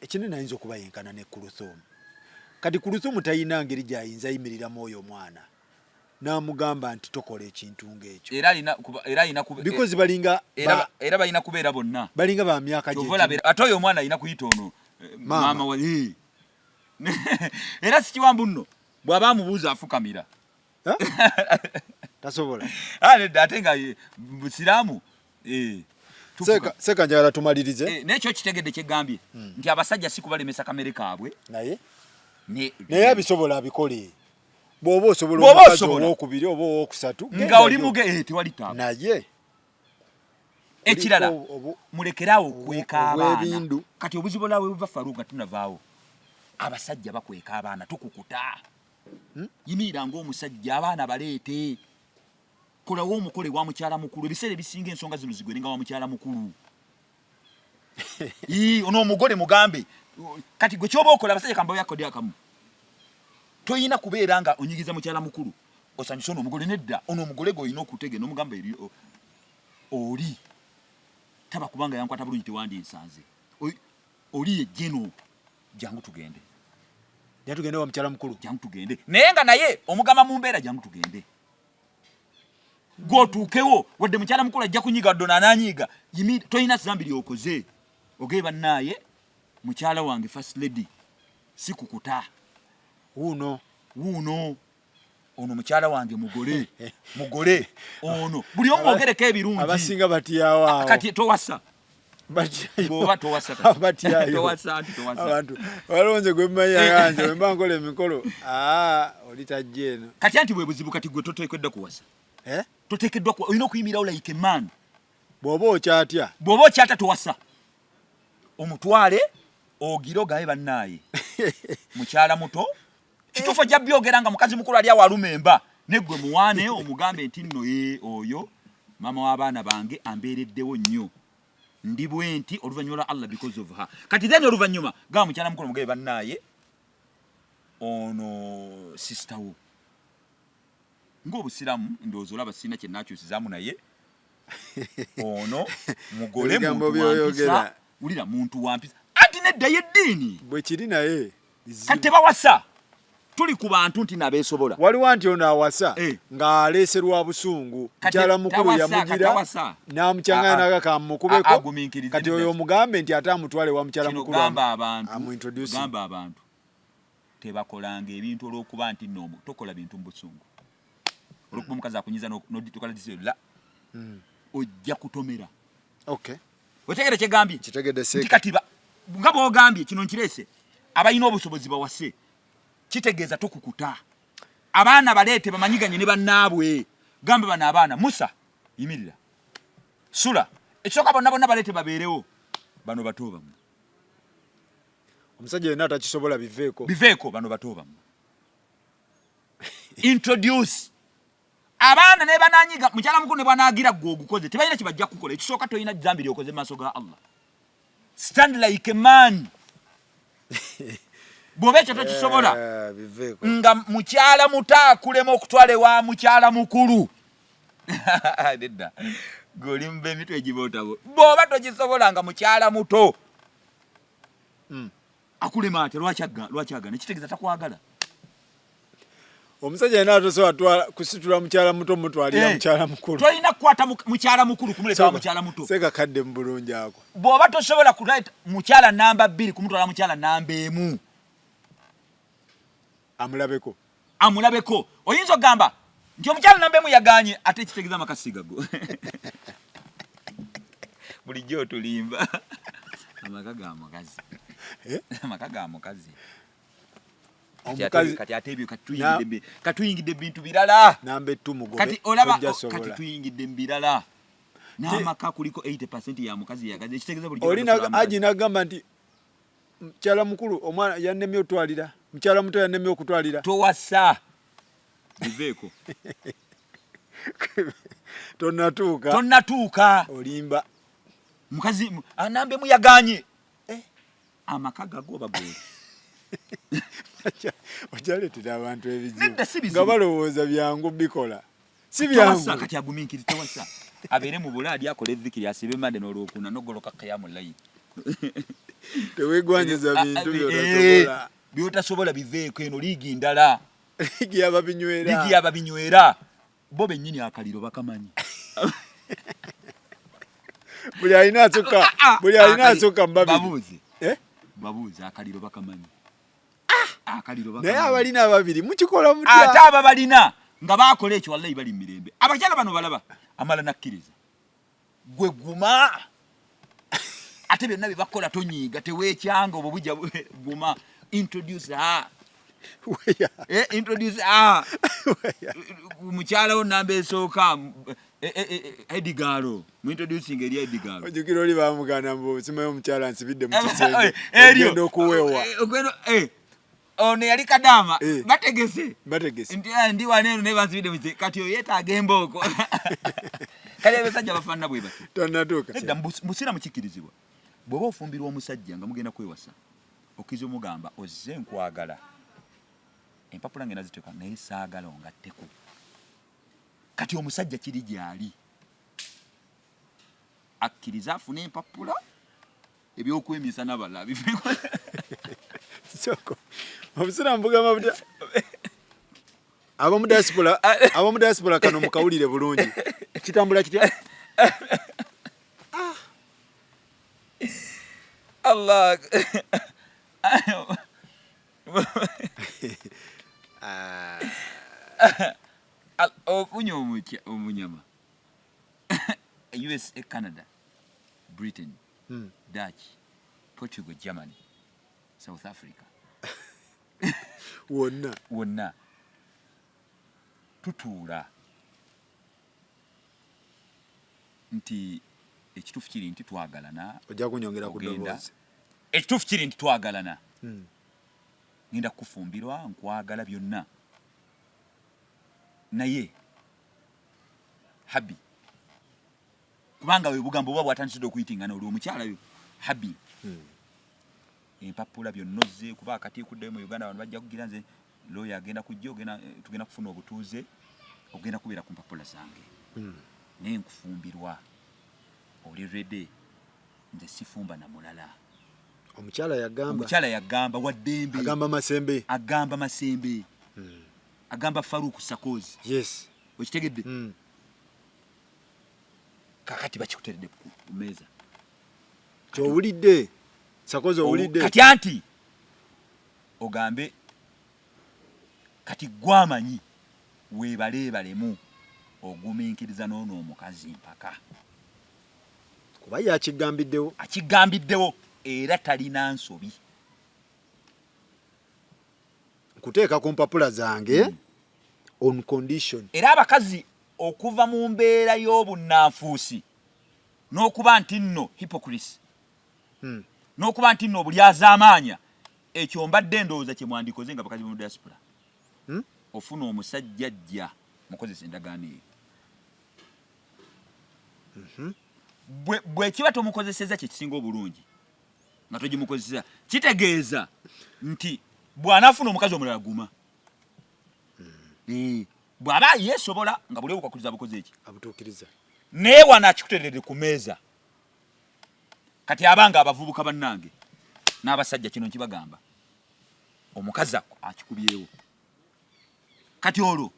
ekinene ayinza okuba yenkana ne Kuluthumu. Kati Kuluthumu talina ngeri gy'ayinza yimiriramu oyo omwana n'amugamba nti tokola ekintu ng'ekyo. Era alina Because balinga era balina kubeera bonna. Balinga ba myaka. Kyova olaba ate oyo omwana alina kuyita ono Maama. Maama wa Era sikiwambu nno bw'aba amubuuza afukamira. Eh? Tasobola. Ah, nedda, ate nga busiraamu, tufuka. Seeka, njagala tumalirize. Nekyo kitegedde kyegambye nti abasajja si kubalemesa kamere kaabwe. Naye naye abisobola abikole, bw'oba osobola Bw'oba omukazi osobola. owokubiri oba owokusatu, Nga oli muge, tewali taabu. Naye Ekirala, oliko mulekeraawo okweka abaana. Obw'ebindu. Kati obuzibu olaba bwe buva, Faru, nga tunavaawo, abasajja bakweka abaana. Tukukuta. Yimirira ng'omusajja, abaana baleete, kolawo omukole wa mukyala mukulu. Ebiseera ebisinga ensonga zino zigwerenga wa mukyala mukulu. Ii, ono omugole mugambe kati gwe kyoba okola. Abasajja kambawe akodi akamu: toyina kubeera nga onyigiza mukyala mukulu osanyuse ono omugole. Nedda, ono omugole gwe olina okutege nomugamba eri oli taba kubanga yankwata bulungi, tewandinsanze. Oli ye jeno, jangu tugende. Naye tugende wa mukyala mukulu. Jangu tugende, naye nga naye omugamba mu mbeera, jangu tugende gwotuukewo. Wadde mukyala mukulu ajja kunyiga, wadde ono ananyiiga, toyina zambi lyokoze. Ogee bannaaye, mukyala wange first lady, si kukuta. Wuuno. Wuuno. Ono mukyala wange mugole, mugole ono buli omu mwogereko ebirungi. Abasinga batyawo awo. Kati towasa. Bw'oba towasa kati. Batyayo. Towasa anti towasa. Abantu waliwo nze gwe mmanyi aganje bwe mba nkola emikolo, aa oli tajja eno. Kati anti bwe buzibu kati gwe toteekeddwa kuwasa. Eh? Toteekeddwa kuwa, olina okuyimirirawo like a man. Bw'oba okyatya. Bw'oba okyatya towasa. Omutwale ogire ogabe bannaaye. Mukyala muto. Kituufu ojja byogera nga mukazi mukulu ali awo aluma emba. Ne gwe muwaane omugambe nti nno ye oyo maama w'abaana bange ambeereddewo nnyo. Ndi bwe nti oluvannyuma lwa Allah because of her. Kati then oluvannyuma gamba mukyala mukulu omugabe bannaaye ono sister wo. Ng'obusiraamu ndowooza olaba sirina kye naakyusizaamu naye ono mugole Ebigambo muntu wa mpisa. by'oyogera. Wulira muntu wa mpisa. Anti nedda y'eddiini. Bwe kiri naye. Kati tebawasa. Tuli ku bantu nti nabeesobola. Waliwo anti ono awasa Eh. ng'aleese lwa busungu. Kati Mukyala mukulu tawasa, yamugira katawasa. n'amukyanganya Ah, ah. n'agaka amukubeko. Ah, agumiikirize Kati nedda. oyo omugambe nti ate amutwale wa mukyala Kino mukulu gamba abantu, amuintroduce. gamba abantu tebakolanga ebintu olw'okuba nti nno tokola bintu mu busungu. Olw'okuba omukazi akunyiza n'otukola decision, la. Ojja kutomera. Okay. Otegere kye gambye? Kitegedde Nti seeka. kati nga bw'ogambye kino nkireese, abalina obusobozi bawase. Kitegeeza tokukuta. Abaana baleete bamanyiganye ne bannaabwe. Gamba bano abaana, Musa, yimirira. Sula, ekisooka bonna bonna baleete babeerewo. Bano bato bammwe. Omusajja yenna atakisobola biveeko. Biveeko bano bato bammwe. Introduce. Abaana ne bananyiga, mukyala mukulu ne bwanaagira ggwe ogukoze, tebalina kye bajja kukola. Ekisooka tolina zzambi ly'okoze mu maaso ga Allah. Stand like a man. Bw'oba ekyo tokisobola, Biveeko. nga mukyala muto akulema okutwala ewa mukyala mukulu. Nedda. Ggwe oli mu b'emitwe egibootabo. Bw'oba tokisobola nga mukyala muto. Akulema atya? Lwaki agaana? Ekitegeeza takwagala. Omusajja yenna atosobola kusitula mukyala muto mutwalira mukyala mukulu. Tolina kukwata mukyala mukulu kumuleeta wa mukyala muto. Seeka kadde mu bulungi ako. Bw'oba tosobola kuleeta mukyala namba 2 kumutwala mukyala namba 1. Amulabeko. Amulabeko. Oyinza okugamba nti omukyala namba 1 yagaanye ate ekitegeeza amaka si gago. Bulijjo otulimba. Amaka ga mukazi. Amaka ga mukazi. Omukazi Kati ate ebyo katuyingidde bintu birala. Namba ettu mugobe, Kati olaba, tojja kati sobola. tuyingidde mu birala. N'amaka kuliko 80% ya mukazi yagazi. Ekitegeeza bulijjo Oli basobola mukazi. aji n'agamba nti mukyala mukulu omwana yannemye otwalira, mukyala muto yannemye okutwalira. Towasa. Biveeko. Tonnatuuka. Tonnatuuka. Olimba. Mukazi, anambe mu yagaanye. Amaka gago oba goli. Ojaleetera abantu ebizibu. Nedda si bizibu. Nga balowooza byangu bikola. Si Tewasa, byangu. kati agumiikirize, tewasa. Abeere mu bulaadi akole edhikiri asibe mande n'olwokuna n'ogoloka qiyamu layli. Teweegwanyiza bintu by'otasobola. By'otasobola biveeko eno liigi ndala. Liigi y'ababinywera. Liigi y'ababinywera. Bo bennyini akaliro bakamanyi. Buli alina asukka, buli alina asukka mu babiri. Babuuze. Babuuze akaliro bakamanyi. Akaliro bakamanyi. Naye abalina ababiri mukikola mutya? Ate ababalina nga baakola ekyo wallahi bali mu mirembe. Abakyala bano balaba amala nakkiriza. Gwe guma. Ate byonna bye bakola tonyiiga, teweekyanga obwo bujja guma. Introduce her. Weya. Introduce her. Weya. Mukyala wo namba esooka, Edgaro. Mu introducing eri Edgaro. Ojjukira oli baamugaana mbu simanyi omukyala nsibidde mu kisenge. Eryo. Ogenda okuwewa. Ogenda, ono yali kadaama. Bategese. Bategese. Nti, ndi wano eno naye bansibidde mu kisenge. Kati oyo yeetaaga embooko. Kale abasajja bafaanana bwe batyo. Tonnatuuka. Nedda, mu busiraamu kikkirizibwa. Bw'oba ofumbirwa omusajja nga mugenda kwewasa, okkiriza omugamba ozze nkwagala. Empapula ngenda ziteeka naye saagala ongatteko. Kati omusajja kiri gy'ali. Akkiriza afune empapula ebyokwemisa n'abalala biveeko. Soko. Obusiraamu bugamba butya? Ab'omu diaspora, ab'omu diaspora kano mukawulire bulungi. Kitambula kitya? Allah. Ofunye omunyama USA, Canada, Britain, Dutch, Portugal, Germany, South Africa. Wonna. Wonna tutuula nti ekituufu kiri nti twagalana. Ojja kunyongera ku Ogenda. ddoboozi. Ekituufu kiri nti twagalana, ngenda kukufumbirwa, nkwagala byonna, naye hubby, kubanga we bugambo buba bwatandikidde okuyitingana, oli omukyala yo hubby, empapula byonna ozze kuba akati kuddayo mu Uganda, abantu bajja kugira nze looya agenda kujja, ogenda, tugenda kufuna obutuuze, ogenda kubeera ku mpapula zange, naye nkufumbirwa, oli ready? Nze sifumba na mulala. Omukyala yagamba. Omukyala yagamba waddembe. Agamba Masembe. Agamba Masembe, agamba Faruku Sakozi. Okitegedde? Kakati bakikuteredde ku meeza. Kyowulidde, Sakozi, owulidde? Kati anti ogambe kati gwamanyi weebaleebalemu ogumiikiriza n'ono omukazi mpaka Kuba yakigambiddewo. Akigambiddewo era talina nsobi. Nkuteeka ku mpapula zange on condition. Era abakazi okuva mu mbeera y'obunnanfuusi n'okuba nti nno hypocrites n'okuba nti nno obulyazaamaanya, ekyo mbadde ndowooza kye mwandikoze nga bakazi mu diaspora. Ofuna omusajja ajja mukozesa endagaano eyo. Bwe kiba tomukozeseza kyekisinga obulungi nga togimukozeseza, kitegeeza nti bw'anaafuna omukazi omulala guma. Bw'aba yeesobola nga buli obukwakuliza bukoze eki Abutuukiriza. Naye wano akikuteredde ku meeza. Kati abanga abavubuka bannange n'abasajja, kino nkibagamba, omukazi ako akikubyewo, kati olwo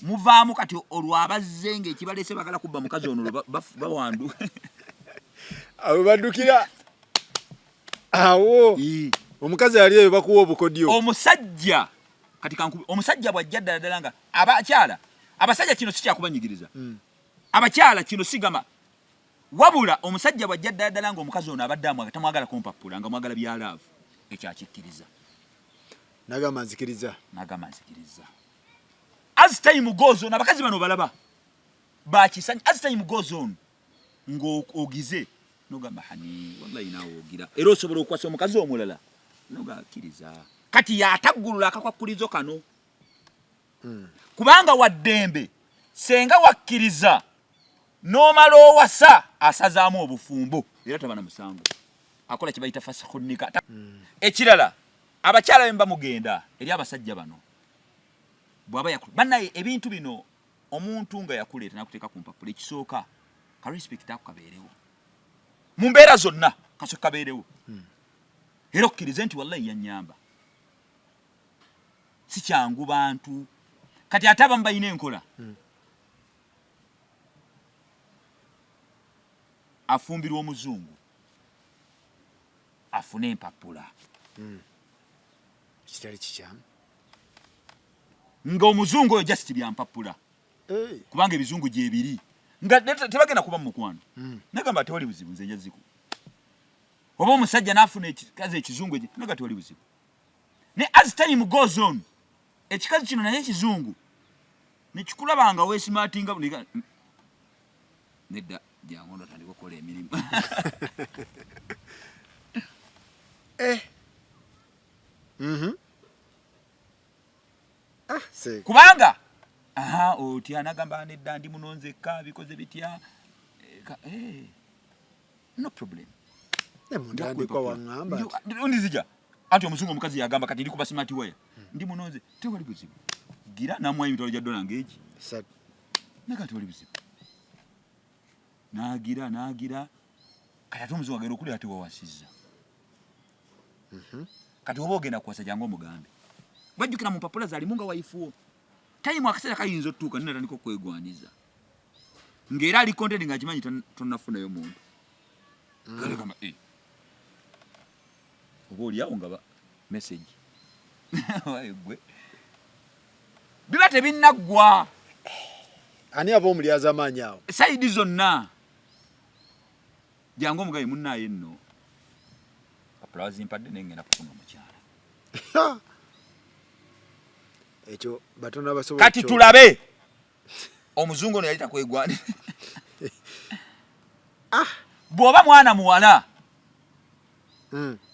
muvaamu, kati olwo abazze ng'ekibaleese bagala kubba mukazi ono, olwo bawandu. Abo baddukira awo. Omukazi ali eyo bakuwa obukodyo. Omusajja kati kankubi, omusajja bw'ajja ddala ddala nga abakyala, abasajja kino si kyakubanyigiriza, abakyala kino sigama, wabula omusajja bw'ajja ddala ddala nga omukazi ono abadde amwaga, tamwagala kumpapula, nga mwagala bya love, ekyo akikkiriza. Nagamba nzikiriza. Nagamba nzikiriza. As time goes on, abakazi bano balaba bakisanya. As time goes on, ng'ogize nogamba, "Honey, wallahi naawe ogira era osobola okukwasa omukazi omulala," nogakkiriza. Kati yataggulula akakwakkulizo kano, kubanga waddembe senga wakkiriza n'omala owasa, asazaamu obufumbo era taba na musango, akola kye bayita fasikhu nika. Ekirala, abakyala be muba mugenda eri abasajja bano, bw'aba bannaye ebintu bino, omuntu nga yakuleeta nakuteeka ku mpapula, ekisooka ka respect ako kabeerewo mu mbeera zonna, kasoka kabeerewo, era okkirize nti wallahi yanyamba, si kyangu bantu. Kati ate abamu balina enkola, afumbirwa omuzungu afune empapula. Kitali kikyamu. Nga omuzungu oyo just byampapula, Hey. kubanga ebizungu gyebiri nga tebagenda kuba mu mukwano. Nagamba tewali buzibu, nze njaziku. Oba omusajja n'afuna ekikazi ekizungu naga tewali buzibu, ne as time goes on ekikazi kino naye ekizungu nekikulaba nga weesimatinga, nedda, jangu ndo tandika okukola emirimu. Eh. Ah, Kubanga aha otya nagamba nedda, ndi muno nzekka, bikoze bitya? Eh, no problem. Ne mu ntandikwa waŋŋamba nti Ndizija anti omuzungu omukazi yagamba kati ndi kuba smart wire, ndi muno nze, tewali buzibu, gira namuwa emitwalo gya dola ng'egi. 3. Naga tewali buzibu, nagira nagira. Kati ate omuzungu agenda okulya ate wawasizza. Kati oba ogenda kuwasa, jangu omugambe, wajjukira mu mpapula zalimu nga wayifuwo time, akaseera kayinza otutuuka ninatandika okwegwaniza ng'era ali content nga akimanyi tonnafunayo muntu. Gamba, "Eh, oba oliawo nga message gwe biba." Tebinnaggwa. Ani aba omulyazaamaanyi awo? Side zonna. Jangu omugabe munnaaye nno, kapula wazimpadde naye ngenda kufuna omukyala. Ekyo batono abasobola. Kati tulabe omuzungu ono yali takwegwanira. Bw'oba mwana muwala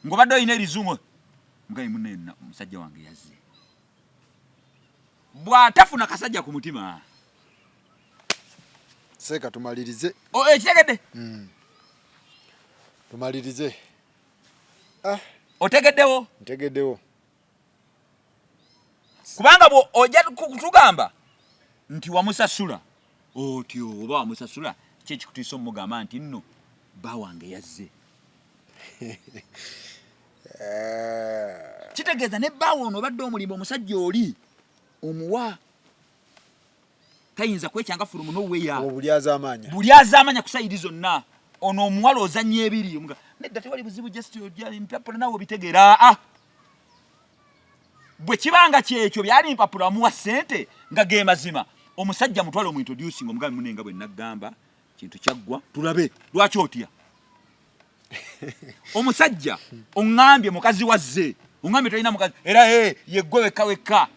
ng'obadde olina erizungu, mugabe munnaye omusajja wange yazze, bw'atafuna kasajja ku mutima. Seeka tumalirize. Ekitegedde? Tumalirize. Otegeddewo? Ntegeddewo. Kubanga bwo ojja kutugamba nti wamusasula otyo, oba wamusasula ki ekikutiisa omugamba nti nno bba wange yazze? Kitegeeza ne bbaawo ono obadde omulimba, omusajja oli omuwa tayinza kwekyanga from nowhere. Obulyazaamaanya. Buli azaamanya ku side zonna. Ono omuwala ozannya ebiri, nedda tewali buzibu, just mpapula nawe obitegeera. Ah, bwe kibanga kyekyo byali mpapula, wamuwa ssente nga ge mazima, omusajja mutwale omuintroducing, omugambe munenga bwe naggamba kintu kyaggwa, tulabe lwaki otya. Omusajja oŋŋambye mukazi wazze, oŋŋambye tolina mukazi, era e yeggwe wekka wekka,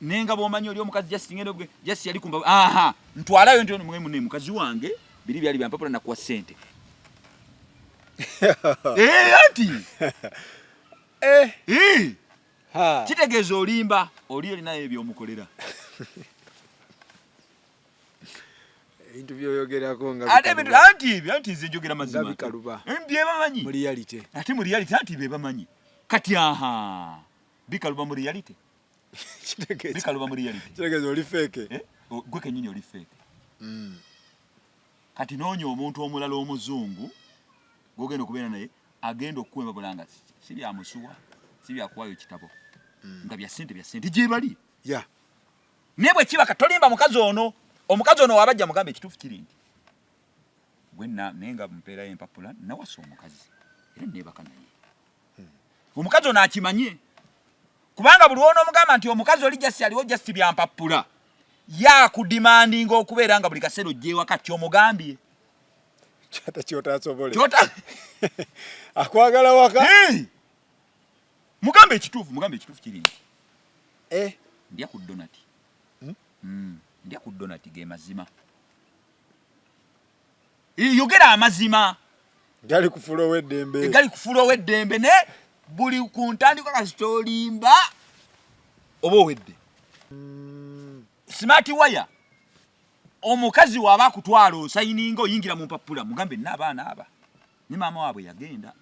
naye nga bw'omanyi oli omukazi just ngenda just yali kumba. Aha, ntwalayo nti ono mune mukazi wange, biri byali byampapula, nakuwa ssente. Eh, anti Eh, kitegeeza olimba, oli olinayo ebyomukolera. Ebintu byoyogerako nga ate ebintu bikaluba. Anti ebyo, anti nze njogera mazima. Nga bikaluba. Bye bamanyi. Mu reality. Ate mu reality anti be bamanyi kati. Aha, bikaluba mu reality. Kitegeeza Bikaluba mu reality. Kitegeeza oli fake. Eh, gwe kennyini oli fake. Kati noonya omuntu omulala omuzungu gwogenda okubeera naye, agenda okukuwemba bulanga si byamusuwa, si byakuwaayo kitabo, nga bya ssente, bya ssente gye bali. Naye bwe kiba katolimba mukazi ono, omukazi ono wabajja mugambe ekituufu kiri nti gwe naye nga mpeerayo empapula, nawasa omukazi era neebaka naye. Omukazi ono akimanye, kubanga buli wonoomugamba nti omukazi oli just aliwo just byampapula, yakudemandinga okubeera nga buli kaseera ojja ewaka kyomugambye. Kyata kyotasobole. Kyota Akwagala waka. Hey! Mugambe ekituufu, mugambe ekituufu kiri nti ndya ku donut. Ndya ku donut, ge mazima. Yogera amazima. Gali kufuula ow'eddembe. Gali kufuula ow'eddembe, naye buli ku ntandikwa kasita olimba oba owedde. Smart wire, omukazi waaba akutwala osayininga, oyingira mu mpapula, mugambe nna abaana aba ne maama waabwe yagenda.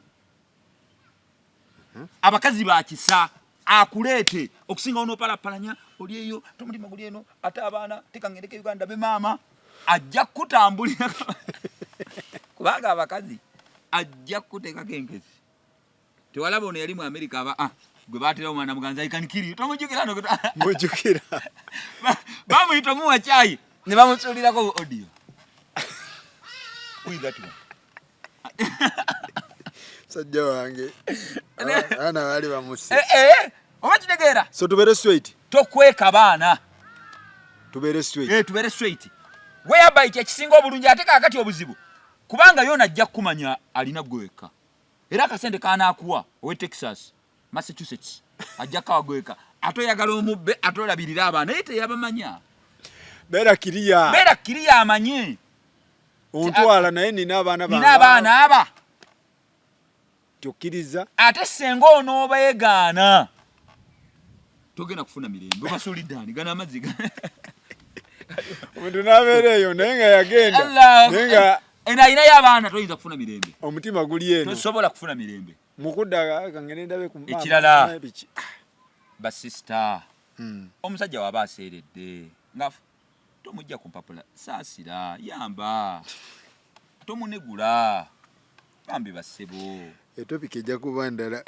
Abakazi bakisa, akuleete okusinga onoopalapalanya oli eyo tomutima guli eno, ate abaana tekangendeko Uganda be maama ajja kukutambulira, kubanga abakazi ajja kukuteekako enkezi. Tewalaba ono yali mu Amerika aba, ah, gwe batera omwana muganzi, I can kill you, tomujjukira no? Mujjukira. Bamuyita omuwa kyayi ne bamusuulirako audio. Who is that one? Sajja wange, abaana baali bamusse. Eh, eh, oba kitegeera? So tubeere straight. Tokweka baana. Tubeere straight. Eh, tubeere straight, whereby kyekisinga obulungi. Ate kaakati obuzibu kubanga yona ajja kukumanya alina gwe wekka, era akasente kanaakuwa owe Texas, Massachusetts, ajja kawa gwe wekka, ate oyagala omubbe, ate olabirira abaana, naye teyabamanya. Beera kiriya. Beera kiriya, amanye. Ontwala naye nina abaana. Nina abaana aba. Tyokkiriza. Ate senga onoobeegaana togenda kufuna mirembe, obasuulidde ani gana amazzi Omuntu n'abeera eyo naye nga yagenda, naye nga eno alinayo abaana, toyinza kufuna mirembe. Omutima guli eno. Tosobola kufuna mirembe. Mukudda kangende ndabe ku maama, Ekirala. Biki. Basisita, omusajja waba aseeredde nga tomujja ku mpapula, saasira, yamba, tomunegula bambi bassebo. Etopic ejja kuba ndala,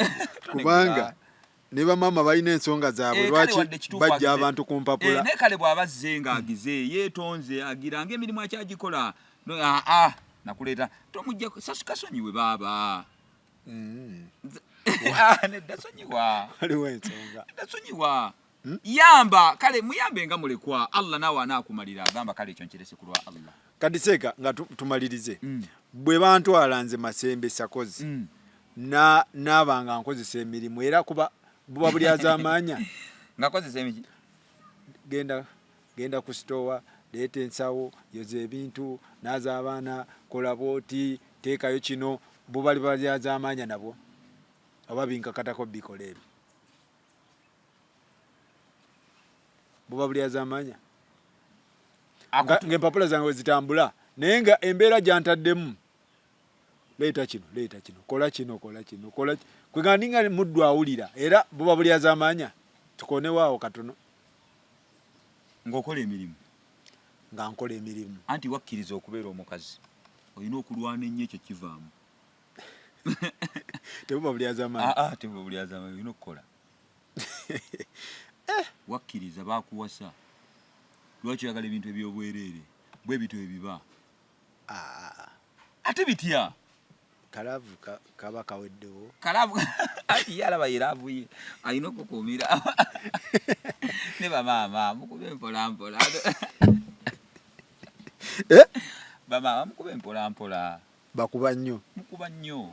kubanga ne bamaama balina ensonga zaabwe. Eh, kale lwaki wadde kituufu bajja abantu ku mpapula? Eh, naye kale bw'aba azze ng'agize yeetonze, agira ng'emirimu akyagikola. No, aa nakuleeta tomujja kasonyiwe baaba. Ah, nedda, sonyiwa. Waliwo ensonga. Nedda, sonyiwa. Yamba kale, muyambe nga mulekwa, Allah naawe anaakumalira. Agamba kale ekyo nkirese ku lwa Allah. Kati seeka nga tumalirize, bwe bantwala nze Masembe Sakozi, naaba nga nkozesa emirimu, era kuba buba buli azaamaanya. Nga kozesa emiki? Genda, genda ku sitowa, leeta ensawo, yoza ebintu, naaza abaana, kola bwoti, teekayo kino. Buba bali azaamaanya nabwo oba binkakatako bikola ebyo, buba buli azaamaanya ng'empapula zange wezitambula, naye nga embeera gyantaddemu, leeta kino, leeta kino, kola kino, kola kino, kola kwega, ndinga muddu awulira, era buba buli azaamaanya. Tukonewaawo katono. Ng'okola emirimu. Nga nkola emirimu. Anti wakkiriza okubeera omukazi, olina okulwana ennyo, ekyo kivaamu. Tebuba buli azaamaanya. Ah, ah, tebuba buli azaamaanya, olina okukola. Wakkiriza, bakuwasa, lwaki oyagala ebintu ebyobwereere? Bwe bityo ebiba. Ah. Ate bitya? Kalaavu kaba kaweddewo. Kalaavu anti ye alaba ye love ye alina okukuumira ne bamaama mukube mpola mpola. Eh? Bamaama mukube mpola mpola. Bakuba nnyo. Mukuba nnyo.